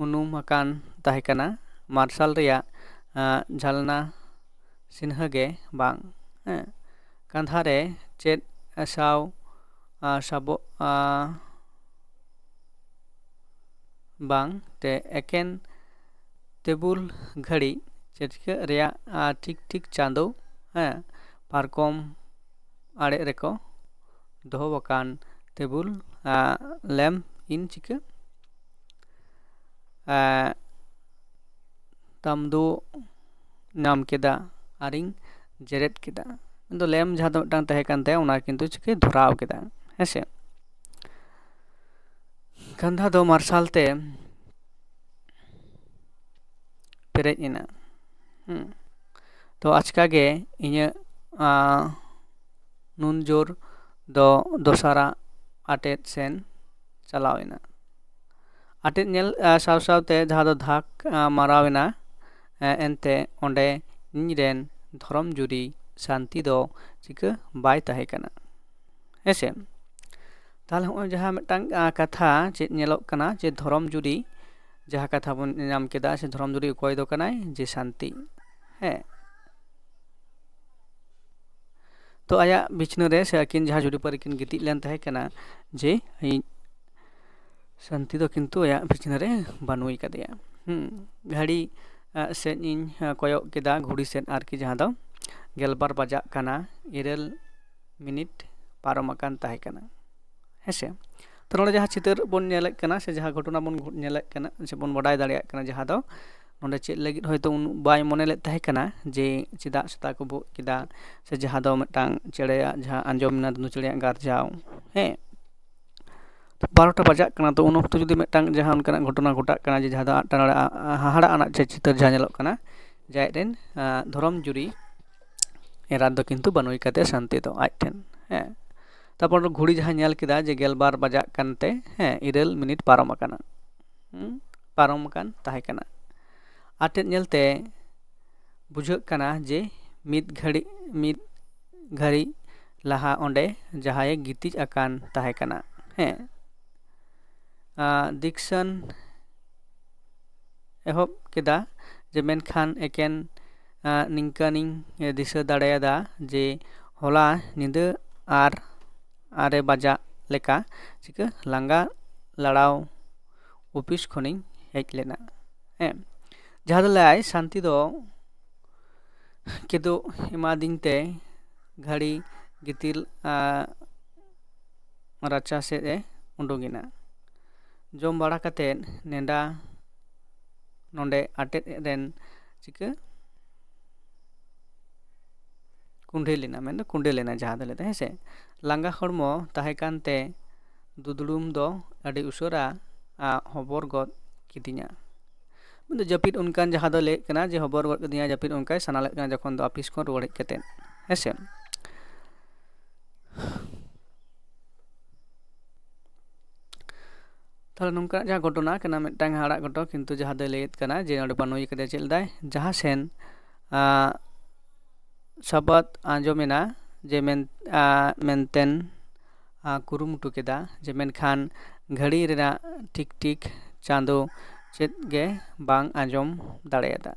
ᱩᱱᱩᱢ ᱟᱠᱟᱱ ᱛᱟᱦᱮᱸ ᱠᱟᱱᱟ, ᱢᱟᱨᱥᱟᱞ ᱨᱮᱭᱟᱜ, ᱟ, ᱡᱷᱟᱞᱱᱟ ᱥᱤᱱᱦᱟᱹ ᱜᱮ ᱵᱟᱝ᱾ ᱦᱮᱸ, ᱠᱟᱸᱫᱷᱟ ᱨᱮ ᱪᱮᱫ ᱥᱟᱶ, ᱟ, ᱥᱟᱵᱚᱜ, ᱟ, ᱵᱟᱝ ᱛᱮ ᱮᱠᱮᱱ ᱛᱮᱵᱩᱞ ᱜᱷᱟᱹᱲᱤ ᱪᱮᱴᱠᱟᱹᱜ ᱨᱮᱭᱟᱜ, ᱟ, ᱴᱷᱤᱠ ᱴᱷᱤᱠ ᱪᱟᱸᱫᱳ, ᱦᱮᱸ, ᱯᱟᱨᱠᱚᱢ ᱟᱲᱮ ᱨᱮᱠᱚ ᱫᱚᱦᱚ ᱟᱠᱟᱱ ᱛᱮᱵᱩᱞ, ᱟ, ᱞᱮᱢᱯ ᱤᱧ ᱪᱤᱠᱟᱹ, ᱟ, ᱛᱟᱢᱫᱩ ᱧᱟᱢ ᱠᱮᱫᱟ ᱟᱨᱤᱧ ᱡᱮᱨᱮᱫ ᱠᱮᱫᱟ᱾ ᱢᱮᱱᱫᱚ ᱞᱮᱢᱯ ᱡᱟᱦᱟᱸ ᱫᱚ ᱢᱤᱫᱴᱟᱝ ᱛᱟᱦᱮᱸ ᱠᱟᱱ ᱛᱟᱭᱟ, ᱚᱱᱟ ᱠᱤᱱᱛᱩ ᱪᱤᱠᱟᱹ ᱫᱷᱚᱨᱟᱣ ᱠᱮᱫᱟ᱾ ᱦᱮᱸᱥᱮ, ᱠᱟᱱᱫᱷᱟ ᱫᱚ ᱢᱟᱨᱥᱟᱞ ᱛᱮ ᱯᱮᱨᱮᱡ ᱮᱱᱟ᱾ ᱦᱩᱸ᱾ ᱛᱚ ᱟᱪᱠᱟ ᱜᱮ ᱤᱧᱟᱹᱜ ᱱᱩᱱ ᱡᱳᱨ ᱫᱚ ᱫᱚᱥᱟᱨᱟᱜ ᱟᱴᱮᱫ ᱥᱮᱱ ᱪᱟᱞᱟᱣ ᱮᱱᱟ᱾ ᱟᱴᱮᱫ ᱧᱮᱞ ᱥᱟᱶ ᱥᱟᱶᱛᱮ ᱡᱟᱦᱟᱸ ᱫᱚ ᱫᱷᱟᱠ ᱢᱟᱨᱟᱣ ᱮᱱᱟ᱾ ᱮᱱᱛᱮ ᱚᱸᱰᱮ ᱤᱧ ᱨᱮᱱ ᱫᱷᱚᱨᱚᱢ ᱡᱩᱨᱤ ᱥᱟᱱᱛᱤ ᱫᱚ ᱪᱤᱠᱟᱹ ᱵᱟᱭ ᱛᱟᱦᱮᱸ ᱠᱟᱱᱟ᱾ ᱦᱮᱸᱥᱮ, ᱛᱟᱦᱚᱞᱮ ᱦᱚᱸᱜᱼᱚᱭ ᱡᱟᱦᱟᱸ ᱢᱤᱫᱴᱟᱝ ᱠᱟᱛᱷᱟ ᱪᱮᱫ ᱧᱮᱞᱚᱜ ᱠᱟᱱᱟ, ᱡᱮ ᱫᱷᱚᱨᱚᱢ ᱡᱩᱨᱤ ᱡᱟᱦᱟᱸ ᱠᱟᱛᱷᱟ ᱵᱚᱱ ᱧᱟᱢ ᱠᱮᱫᱟ, ᱥᱮ ᱫᱷᱚᱨᱚᱢ ᱡᱩᱨᱤ ᱚᱠᱚᱭ ᱫᱚ ᱠᱟᱱᱟᱭ? ᱡᱮ ᱥᱟᱱᱛᱤ᱾ ᱦᱮᱸ, ᱛᱚ ᱟᱭᱟᱜ ᱵᱤᱪᱷᱱᱟᱹ ᱨᱮ ᱥᱮ ᱟᱹᱠᱤᱱ ᱡᱟᱦᱟᱸ ᱡᱩᱨᱤᱯᱟᱹᱨᱤ ᱠᱤᱱ ᱜᱤᱛᱤᱡ ᱞᱮᱱ ᱛᱟᱦᱮᱸ ᱠᱟᱱᱟ, ᱡᱮ ᱥᱟᱱᱛᱤ ᱫᱚ ᱠᱤᱱᱛᱩ ᱟᱭᱟᱜ ᱵᱤᱪᱷᱱᱟᱹ ᱨᱮ ᱵᱟᱹᱱᱩᱭ ᱠᱟᱫᱮᱭᱟ᱾ ᱦᱩᱸ, ᱜᱷᱟᱹᱲᱤ ᱥᱮᱫ ᱤᱧ ᱠᱚᱭᱚᱜ ᱠᱮᱫᱟ, ᱜᱷᱩᱲᱤ ᱥᱮᱫ ᱟᱨᱠᱤ, ᱡᱟᱦᱟᱸ ᱫᱚ ᱜᱮᱞᱵᱟᱨ ᱵᱟᱡᱟᱜ ᱠᱟᱱᱟ, ᱤᱨᱟᱹᱞ ᱢᱤᱱᱤᱴ ᱯᱟᱨᱚᱢ ᱟᱠᱟᱱ ᱛᱟᱦᱮᱸ ᱠᱟᱱᱟ᱾ ᱦᱮᱸᱥᱮ, ᱛᱚ ᱱᱚᱰᱮ ᱡᱟᱦᱟᱸ ᱪᱤᱛᱟᱹᱨ ᱵᱚᱱ ᱧᱮᱞᱮᱫ ᱠᱟᱱᱟ ᱥᱮ ᱡᱟᱦᱟᱸ ᱜᱷᱚᱴᱚᱱᱟ ᱵᱚᱱ ᱧᱮᱞᱮᱫ ᱠᱟᱱᱟ ᱥᱮ ᱵᱚᱱ ᱵᱟᱰᱟᱭ ᱫᱟᱲᱮᱭᱟᱜ ᱠᱟᱱᱟ, ᱡᱟᱦᱟᱸ ᱫᱚ ᱱᱚᱰᱮ ᱪᱮᱫ ᱞᱟᱹᱜᱤᱫ ᱦᱚᱭᱛᱳ ᱩᱱᱟᱹᱜ ᱵᱟᱭ ᱢᱚᱱᱮ ᱞᱮᱫ ᱛᱟᱦᱮᱸ ᱠᱟᱱᱟ, ᱡᱮ ᱪᱮᱫᱟᱜ ᱥᱮᱛᱟ ᱠᱚ ᱵᱷᱩᱜ ᱠᱮᱫᱟ, ᱥᱮ ᱡᱟᱦᱟᱸ ᱫᱚ ᱢᱤᱫᱴᱟᱝ ᱪᱮᱬᱮᱭᱟᱜ ᱡᱟᱦᱟᱸ ᱟᱸᱡᱚᱢ ᱮᱱᱟ ᱫᱩᱸᱫᱩ ᱪᱮᱬᱮᱭᱟᱜ ᱜᱟᱨᱡᱟᱣ᱾ ᱦᱮᱸ, ᱵᱟᱨᱚᱴᱟ ᱵᱟᱡᱟᱜ ᱠᱟᱱᱟ, ᱛᱚ ᱩᱱ ᱚᱠᱛᱚ ᱡᱩᱫᱤ ᱢᱤᱫᱴᱟᱝ ᱡᱟᱦᱟᱸ ᱚᱱᱠᱟᱱᱟᱜ ᱜᱷᱚᱴᱚᱱᱟ ᱜᱷᱚᱴᱟᱜ ᱠᱟᱱᱟ, ᱡᱮ ᱡᱟᱦᱟᱸ ᱫᱚ ᱦᱟᱦᱟᱲᱟᱜ ᱟᱱᱟᱜ ᱪᱤᱛᱟᱹᱨ ᱡᱟᱦᱟᱸ ᱧᱮᱞᱚᱜ ᱠᱟᱱᱟ, ᱡᱮ ᱟᱡ ᱨᱮᱱ ᱫᱷᱚᱨᱚᱢ ᱡᱩᱨᱤ ᱮᱨᱟᱛ ᱫᱚ ᱠᱤᱱᱛᱩ ᱵᱟᱹᱱᱩᱭ ᱠᱟᱫᱮᱭᱟ ᱥᱟᱱᱛᱤ ᱫᱚ ᱟᱡ ᱴᱷᱮᱱ᱾ ᱦᱮᱸ, ᱛᱟᱨᱯᱚᱨ ᱜᱷᱩᱲᱤ ᱡᱟᱦᱟᱸ ᱧᱮᱞ ᱠᱮᱫᱟ ᱡᱮ ᱜᱮᱞᱵᱟᱨ ᱵᱟᱡᱟᱜ ᱠᱟᱱᱛᱮ, ᱦᱮᱸ, ᱤᱨᱟᱹᱞ ᱢᱤᱱᱤᱴ ᱯᱟᱨᱚᱢ ᱟᱠᱟᱱᱟ᱾ ᱦᱩᱸ, ᱯᱟᱨᱚᱢ ᱟᱠᱟᱱ ᱛᱟᱦᱮᱸ ᱠᱟᱱᱟ᱾ ᱟᱴᱮᱫ ᱧᱮᱞᱛᱮ ᱵᱩᱡᱷᱟᱹᱜ ᱠᱟᱱᱟ ᱡᱮ ᱢᱤᱫ ᱜᱷᱟᱹᱲᱤ ᱢᱤᱫ ᱜᱷᱟᱹᱲᱤ ᱞᱟᱦᱟ ᱚᱸᱰᱮ ᱡᱟᱦᱟᱸᱭᱮ ᱜᱤᱛᱤᱡ ᱟᱠᱟᱱ ᱛᱟᱦᱮᱸ ᱠᱟᱱᱟ᱾ ᱦᱮᱸ, ᱫᱤᱠᱥᱚᱱ ᱮᱦᱚᱵ ᱠᱮᱫᱟ ᱡᱮ, ᱢᱮᱱᱠᱷᱟᱱ ᱮᱠᱮᱱ ᱱᱤᱝᱠᱟᱹᱱᱤᱧ ᱫᱤᱥᱟᱹ ᱫᱟᱲᱮᱭᱟᱫᱟ ᱡᱮ ᱦᱚᱞᱟ ᱧᱤᱫᱟᱹ ᱟᱨ ᱟᱨᱮ ᱵᱟᱡᱟᱜ ᱞᱮᱠᱟ ᱪᱤᱠᱟᱹ ᱞᱟᱸᱜᱟ ᱞᱟᱲᱟᱣ ᱚᱯᱷᱤᱥ ᱠᱷᱚᱱᱤᱧ ᱦᱮᱡ ᱞᱮᱱᱟ᱾ ᱦᱮᱸ, ᱡᱟᱦᱟᱸ ᱫᱚ ᱞᱟᱹᱭᱟᱭ, ᱥᱟᱱᱛᱤ ᱫᱚ ᱠᱮᱫᱳᱜ ᱮᱢᱟᱫᱤᱧ ᱛᱮ ᱜᱷᱟᱹᱲᱤ ᱜᱤᱛᱤᱞ ᱨᱟᱪᱟ ᱥᱮᱫ ᱮ ᱩᱰᱩᱠ ᱮᱱᱟ᱾ ᱡᱚᱢ ᱵᱟᱲᱟ ᱠᱟᱛᱮᱫ ᱱᱮᱰᱟ ᱱᱚᱰᱮ ᱟᱴᱮᱫ ᱨᱮᱱ ᱪᱤᱠᱟᱹ ᱠᱩᱸᱰᱮ ᱞᱮᱱᱟ, ᱢᱮᱱᱫᱚ ᱠᱩᱸᱰᱮ ᱞᱮᱱᱟ ᱡᱟᱦᱟᱸ ᱫᱚ ᱞᱟᱹᱭᱫᱟ, ᱦᱮᱸ ᱥᱮ᱾ ᱞᱟᱸᱜᱟ ᱦᱚᱲᱢᱚ ᱛᱟᱦᱮᱸ ᱠᱟᱱᱛᱮ ᱫᱩᱫᱲᱩᱢ ᱫᱚ ᱟᱹᱰᱤ ᱩᱥᱟᱹᱨᱟ ᱟ, ᱦᱚᱵᱚᱨ ᱜᱚᱫ ᱠᱤᱫᱤᱧᱟ᱾ ᱢᱮᱱᱫᱚ ᱡᱟᱹᱯᱤᱫ ᱚᱱᱠᱟᱱ ᱡᱟᱦᱟᱸ ᱫᱚ ᱞᱟᱹᱭᱮᱫ ᱠᱟᱱᱟ ᱡᱮ ᱦᱚᱵᱚᱨ ᱜᱚᱫ ᱠᱤᱫᱤᱧᱟ, ᱡᱟᱹᱯᱤᱫ ᱚᱱᱠᱟᱭ ᱥᱟᱱᱟ ᱞᱮᱫ ᱠᱟᱱᱟ ᱡᱚᱠᱷᱚᱱ ᱫᱚ ᱚᱯᱷᱤᱥ ᱠᱷᱚᱱ ᱨᱩᱣᱟᱹᱲ ᱦᱮᱡ ᱠᱟᱛᱮᱫ, ᱦᱮᱸ ᱥᱮ᱾ ᱛᱟᱦᱞᱮ ᱱᱚᱝᱠᱟᱱᱟᱜ ᱡᱟᱦᱟᱸ ᱜᱷᱚᱴᱚᱱᱟ ᱠᱟᱱᱟ, ᱢᱤᱫᱴᱟᱝ ᱦᱟᱦᱟᱲᱟᱜ ᱜᱷᱚᱴᱚᱱᱟ, ᱠᱤᱱᱛᱩ ᱡᱟᱦᱟᱸ ᱫᱚᱭ ᱞᱟᱹᱭᱮᱫ ᱠᱟᱱᱟ ᱡᱮ ᱱᱚᱰᱮ ᱵᱟᱱᱚᱭ ᱠᱟᱫᱮ ᱪᱮᱫ ᱞᱮᱫᱟᱭ, ᱡᱟᱦᱟᱸ ᱥᱮᱱ ᱟᱸ, ᱥᱟᱵᱟᱫ ᱟᱸᱡᱚᱢᱮᱱᱟ ᱡᱮ ᱢᱮᱱ ᱟᱸ, ᱢᱮᱱᱛᱮᱱ ᱟᱸ, ᱠᱩᱨᱩᱢᱩᱴᱩ ᱠᱮᱫᱟ ᱡᱮ ᱢᱮᱱᱠᱷᱟᱱ ᱜᱷᱟᱹᱲᱤ ᱨᱮᱱᱟᱜ ᱴᱤᱠ ᱴᱤᱠ ᱪᱟᱸᱫᱚ ᱪᱮᱫ ᱜᱮ ᱵᱟᱝ ᱟᱸᱡᱚᱢ ᱫᱟᱲᱮᱭᱟᱫᱟ᱾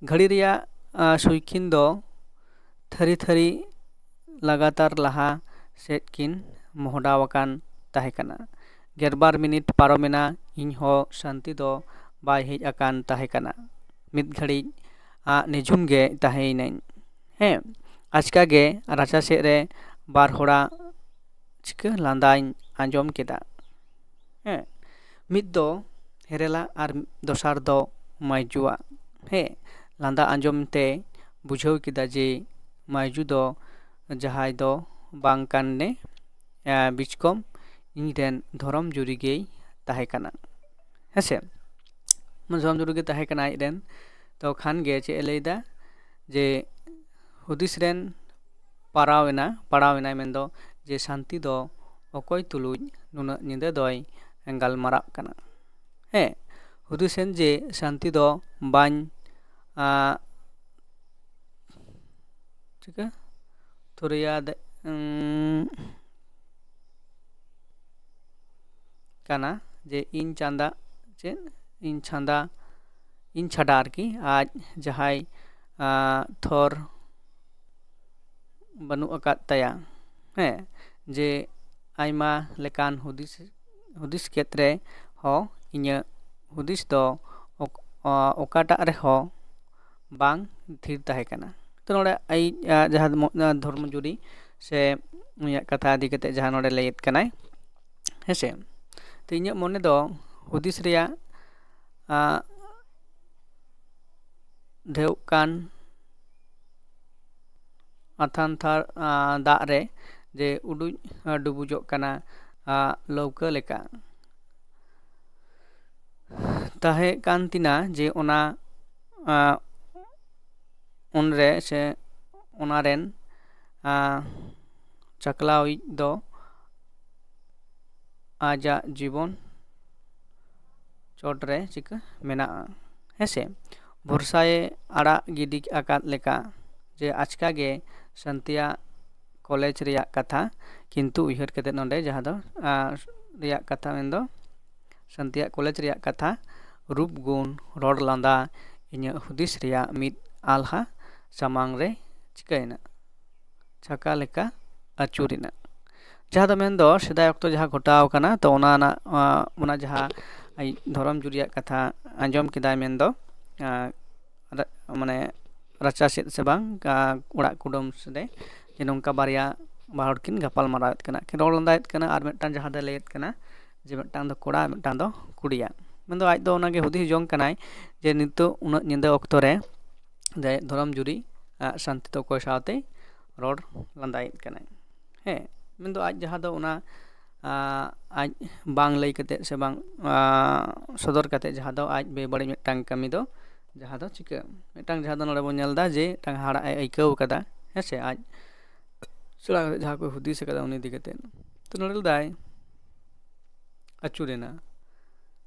ᱜᱷᱟᱹᱲᱤ ᱨᱮᱭᱟᱜ ᱟᱸ, ᱥᱩᱭᱠᱤᱱ ᱫᱚ ᱛᱷᱟᱹᱨᱤ ᱛᱷᱟᱹᱨᱤ ᱞᱟᱜᱟᱛᱟᱨ ᱞᱟᱦᱟ ᱥᱮᱫ ᱠᱤᱱ ᱢᱚᱦᱰᱟᱣ ᱟᱠᱟᱱ ᱛᱟᱦᱮᱸ ᱠᱟᱱᱟ᱾ ᱜᱮᱞᱵᱟᱨ ᱢᱤᱱᱤᱴ ᱯᱟᱨᱚᱢᱮᱱᱟ, ᱤᱧ ᱦᱚᱸ ᱥᱟᱱᱛᱤ ᱫᱚ ᱵᱟᱭ ᱦᱮᱡ ᱟᱠᱟᱱ ᱛᱟᱦᱮᱸ ᱠᱟᱱᱟ᱾ ᱢᱤᱫ ᱜᱷᱟᱹᱲᱤᱡ ᱟᱜ ᱱᱤᱡᱷᱩᱢ ᱜᱮ ᱛᱟᱦᱮᱸᱭᱮᱱᱟᱹᱧ᱾ ᱦᱮᱸ, ᱟᱪᱠᱟ ᱜᱮ ᱨᱟᱪᱟ ᱥᱮᱫ ᱨᱮ ᱵᱟᱨ ᱦᱚᱲᱟᱜ ᱪᱤᱠᱟᱹ ᱞᱟᱸᱫᱟᱧ ᱟᱸᱡᱚᱢ ᱠᱮᱫᱟ᱾ ᱦᱮᱸ, ᱢᱤᱫ ᱫᱚ ᱦᱮᱨᱮᱞᱟ ᱟᱨ ᱫᱚᱥᱟᱨ ᱫᱚ ᱢᱟᱹᱭᱡᱩᱣᱟᱜ᱾ ᱦᱮᱸ, ᱞᱟᱸᱫᱟ ᱟᱸᱡᱚᱢ ᱛᱮ ᱵᱩᱡᱷᱟᱹᱣ ᱠᱮᱫᱟ ᱡᱮ ᱢᱟᱹᱭᱡᱩ ᱫᱚ ᱡᱟᱦᱟᱸᱭ ᱫᱚ ᱵᱟᱝ ᱠᱟᱱᱮ, ᱟᱸ, ᱵᱤᱪᱠᱚᱢ ᱤᱧ ᱨᱮᱱ ᱫᱷᱚᱨᱚᱢ ᱡᱩᱨᱤ ᱜᱮᱭ ᱛᱟᱦᱮᱸ ᱠᱟᱱᱟ᱾ ᱦᱮᱸ ᱥᱮ, ᱫᱷᱚᱨᱚᱢ ᱡᱩᱨᱤ ᱜᱮ ᱛᱟᱦᱮᱸ ᱠᱟᱱᱟ ᱟᱡ ᱨᱮᱱ᱾ ᱛᱚ ᱠᱷᱟᱱ ᱜᱮ ᱪᱮᱫ ᱮ ᱞᱟᱹᱭᱫᱟ ᱡᱮ ᱦᱩᱫᱤᱥ ᱨᱮᱱ ᱯᱟᱲᱟᱣ ᱮᱱᱟ, ᱯᱟᱲᱟᱣ ᱮᱱᱟᱭ, ᱢᱮᱱᱫᱚ ᱡᱮ ᱥᱟᱱᱛᱤ ᱫᱚ ᱚᱠᱚᱭ ᱛᱩᱞᱩᱡ ᱱᱩᱱᱟᱹᱜ ᱧᱤᱫᱟᱹ ᱫᱚᱭ ᱜᱟᱞᱢᱟᱨᱟᱜ ᱠᱟᱱᱟ᱾ ᱦᱮᱸ, ᱦᱩᱫᱤᱥ ᱮᱱ ᱡᱮ ᱥᱟᱱᱛᱤ ᱫᱚ ᱵᱟᱹᱧ, ᱟᱸ, ᱪᱤᱠᱟᱹ? ᱛᱷᱩᱨᱤᱭᱟ ᱫᱮ-, ᱩᱸ, ᱠᱟᱱᱟ ᱡᱮ ᱤᱧ ᱪᱟᱸᱫᱟ, ᱪᱮᱫ? ᱤᱧ ᱪᱷᱟᱸᱫᱟ, ᱤᱧ ᱪᱷᱟᱰᱟ ᱟᱨᱠᱤ ᱟᱡ ᱡᱟᱦᱟᱸᱭ, ᱟᱸ, ᱛᱷᱚᱨ ᱵᱟᱹᱱᱩᱜ ᱟᱠᱟᱫ ᱛᱟᱭᱟ᱾ ᱦᱮᱸ, ᱡᱮ ᱟᱭᱢᱟ ᱞᱮᱠᱟᱱ ᱦᱩᱫᱤᱥ, ᱦᱩᱫᱤᱥ ᱠᱮᱫ ᱨᱮᱦᱚᱸ ᱤᱧᱟᱹᱜ ᱦᱩᱫᱤᱥ ᱫᱚ ᱚᱠ-, ᱚ-, ᱚᱠᱟᱴᱟᱜ ᱨᱮᱦᱚᱸ ᱵᱟᱝ ᱛᱷᱤᱨ ᱛᱟᱦᱮᱸ ᱠᱟᱱᱟ᱾ ᱛᱚ ᱱᱚᱰᱮ ᱟᱭᱤᱡ, ᱟ, ᱡᱟᱦᱟᱸ ᱫᱚ ᱢᱚ-, ᱟ, ᱫᱷᱚᱨᱢᱚ ᱡᱩᱨᱤ ᱥᱮ ᱩᱱᱤᱭᱟᱜ ᱠᱟᱛᱷᱟ ᱤᱫᱤ ᱠᱟᱛᱮ ᱡᱟᱦᱟᱸ ᱱᱚᱰᱮ ᱞᱟᱹᱭᱮᱫ ᱠᱟᱱᱟᱭ, ᱦᱮᱸᱥᱮ᱾ ᱛᱚ ᱤᱧᱟᱹᱜ ᱢᱚᱱᱮ ᱫᱚ ᱦᱩᱫᱤᱥ ᱨᱮᱭᱟᱜ, ᱟ, ᱰᱷᱮᱣ ᱠᱟᱱ ᱢᱟᱛᱷᱟᱱ ᱛᱷᱟᱨ ᱟᱸ, ᱫᱟᱜ ᱨᱮ ᱡᱮ ᱩᱰᱩᱡ ᱟᱸ, ᱰᱩᱵᱩᱡᱚᱜ ᱠᱟᱱᱟ ᱟᱸ, ᱞᱟᱹᱣᱠᱟᱹ ᱞᱮᱠᱟ᱾ ᱛᱟᱦᱮᱸ ᱠᱟᱱ ᱛᱤᱧᱟ ᱡᱮ ᱚᱱᱟ ᱟᱸ, ᱩᱱᱨᱮ ᱥᱮ ᱚᱱᱟ ᱨᱮᱱ ᱟᱸ, ᱪᱟᱪᱞᱟᱣᱤᱡ ᱫᱚ ᱟᱡᱟᱜ ᱡᱤᱵᱚᱱ ᱪᱚᱴ ᱨᱮ ᱪᱤᱠᱟᱹ ᱢᱮᱱᱟᱜᱼᱟ, ᱦᱮᱸᱥᱮ? ᱵᱷᱚᱨᱥᱟᱭᱮ ᱟᱲᱟᱜ ᱜᱤᱰᱤ ᱟᱠᱟᱫ ᱞᱮᱠᱟ ᱡᱮ ᱟᱪᱠᱟ ᱜᱮ ᱥᱟᱱᱛᱤᱭᱟᱜ ᱠᱚᱞᱮᱡᱽ ᱨᱮᱭᱟᱜ ᱠᱟᱛᱷᱟ ᱠᱤᱱᱛᱩ ᱩᱭᱦᱟᱹᱨ ᱠᱟᱛᱮ ᱱᱚᱰᱮ ᱡᱟᱦᱟᱸ ᱫᱚ ᱟᱸ, ᱨᱮᱭᱟᱜ ᱠᱟᱛᱷᱟ ᱢᱮᱱᱫᱚ ᱥᱟᱱᱛᱤᱭᱟᱜ ᱠᱚᱞᱮᱡᱽ ᱨᱮᱭᱟᱜ ᱠᱟᱛᱷᱟ, ᱨᱩᱯ ᱜᱩᱱ, ᱨᱚᱲ ᱞᱟᱸᱫᱟ, ᱤᱧᱟᱹᱜ ᱦᱩᱫᱤᱥ ᱨᱮᱭᱟᱜ ᱢᱤᱫ ᱟᱞᱦᱟ ᱥᱟᱢᱟᱝ ᱨᱮ ᱪᱤᱠᱟᱹᱭᱮᱱᱟ? ᱪᱷᱟᱠᱟ ᱞᱮᱠᱟ ᱟᱹᱪᱩᱨᱮᱱᱟ᱾ ᱡᱟᱦᱟᱸ ᱫᱚ ᱢᱮᱱᱫᱚ ᱥᱮᱫᱟᱭ ᱚᱠᱛᱚ ᱡᱟᱦᱟᱸ ᱜᱷᱚᱴᱟᱣ ᱠᱟᱱᱟ, ᱛᱚ ᱚᱱᱟ ᱨᱮᱱᱟᱜ, ᱟᱸ, ᱚᱱᱟ ᱡᱟᱦᱟᱸ ᱟᱡ ᱫᱷᱚᱨᱚᱢ ᱡᱩᱨᱤᱭᱟᱜ ᱠᱟᱛᱷᱟ ᱟᱸᱡᱚᱢ ᱠᱮᱫᱟᱭ ᱢᱮᱱᱫᱚ, ᱟᱸ, ᱨᱟ-, ᱢᱟᱱᱮ ᱨᱟᱪᱟ ᱥᱮᱫ ᱥᱮ ᱵᱟᱝ, ᱟᱸ, ᱚᱲᱟᱜ ᱠᱩᱰᱟᱹᱢ ᱥᱮᱫ ᱨᱮ ᱡᱮ ᱱᱚᱝᱠᱟ ᱵᱟᱨᱭᱟ ᱵᱟᱵᱟ ᱦᱚᱲ ᱠᱤᱱ ᱜᱟᱯᱟᱞ ᱢᱟᱨᱟᱣᱮᱫ ᱠᱟᱱᱟ, ᱠᱤᱱ ᱨᱚᱲ ᱞᱟᱸᱫᱟᱭᱮᱫ ᱠᱟᱱᱟ, ᱟᱨ ᱢᱤᱫᱴᱟᱝ ᱡᱟᱦᱟᱸ ᱫᱚᱭ ᱞᱟᱹᱭᱮᱫ ᱠᱟᱱᱟ ᱡᱮ ᱢᱤᱫᱴᱟᱝ ᱫᱚ ᱠᱚᱲᱟ, ᱢᱤᱫᱴᱟᱝ ᱫᱚ ᱠᱩᱲᱤᱭᱟᱜ᱾ ᱢᱮᱱᱫᱚ ᱟᱡ ᱫᱚ ᱚᱱᱟᱜᱮ ᱦᱩᱫᱤᱥ ᱡᱚᱝ ᱠᱟᱱᱟᱭ ᱡᱮ ᱱᱤᱛᱚᱜ ᱩᱱᱟᱹᱜ ᱧᱤᱫᱟᱹ ᱚᱠᱛᱚ ᱨᱮ ᱡᱟᱦᱟᱸᱭ ᱫᱷᱚᱨᱚᱢ ᱡᱩᱨᱤ, ᱟᱸ, ᱥᱟᱱᱛᱤ ᱫᱚ ᱚᱠᱚᱭ ᱥᱟᱶᱛᱮ ᱨᱚᱲ ᱞᱟᱸᱫᱟᱭᱮᱫ ᱠᱟᱱᱟᱭ᱾ ᱦᱮᱸ, ᱢᱮᱱᱫᱚ ᱟᱡ ᱡᱟᱦᱟᱸ ᱫᱚ ᱚᱱᱟ, ᱟᱸ, ᱟᱡ ᱵᱟᱝ ᱞᱟᱹᱭ ᱠᱟᱛᱮ ᱥᱮ ᱵᱟᱝ, ᱟᱸ, ᱥᱚᱫᱚᱨ ᱠᱟᱛᱮ ᱡᱟᱦᱟᱸ ᱫᱚ ᱟᱡ ᱵᱮᱵᱟᱹᱲᱤᱡ ᱢᱤᱫᱴᱟᱝ ᱠᱟᱹᱢᱤ ᱫᱚ ᱡᱟᱦᱟᱸ ᱫᱚ ᱪᱤᱠᱟᱹ, ᱢᱤᱫᱴᱟᱝ ᱡᱟᱦᱟᱸ ᱫᱚ ᱱᱚᱰᱮ ᱵᱚᱱ ᱧᱮᱞ ᱮᱫᱟ ᱡᱮ ᱢᱤᱫᱴᱟᱝ ᱦᱟᱲᱟᱜ ᱮ ᱟᱹᱭᱠᱟᱹᱣ ᱠᱟᱫᱟ, ᱦᱮᱸ ᱥᱮ, ᱟᱡ ᱥᱮᱬᱟ ᱠᱟᱛᱮ ᱡᱟᱦᱟᱸ ᱠᱚᱭ ᱦᱩᱫᱤᱥ ᱟᱠᱟᱫᱟ ᱩᱱᱤ ᱤᱫᱤ ᱠᱟᱛᱮ᱾ ᱛᱚ ᱱᱚᱰᱮ ᱞᱮᱫᱟᱭ ᱟᱹᱪᱩᱨᱮᱱᱟ᱾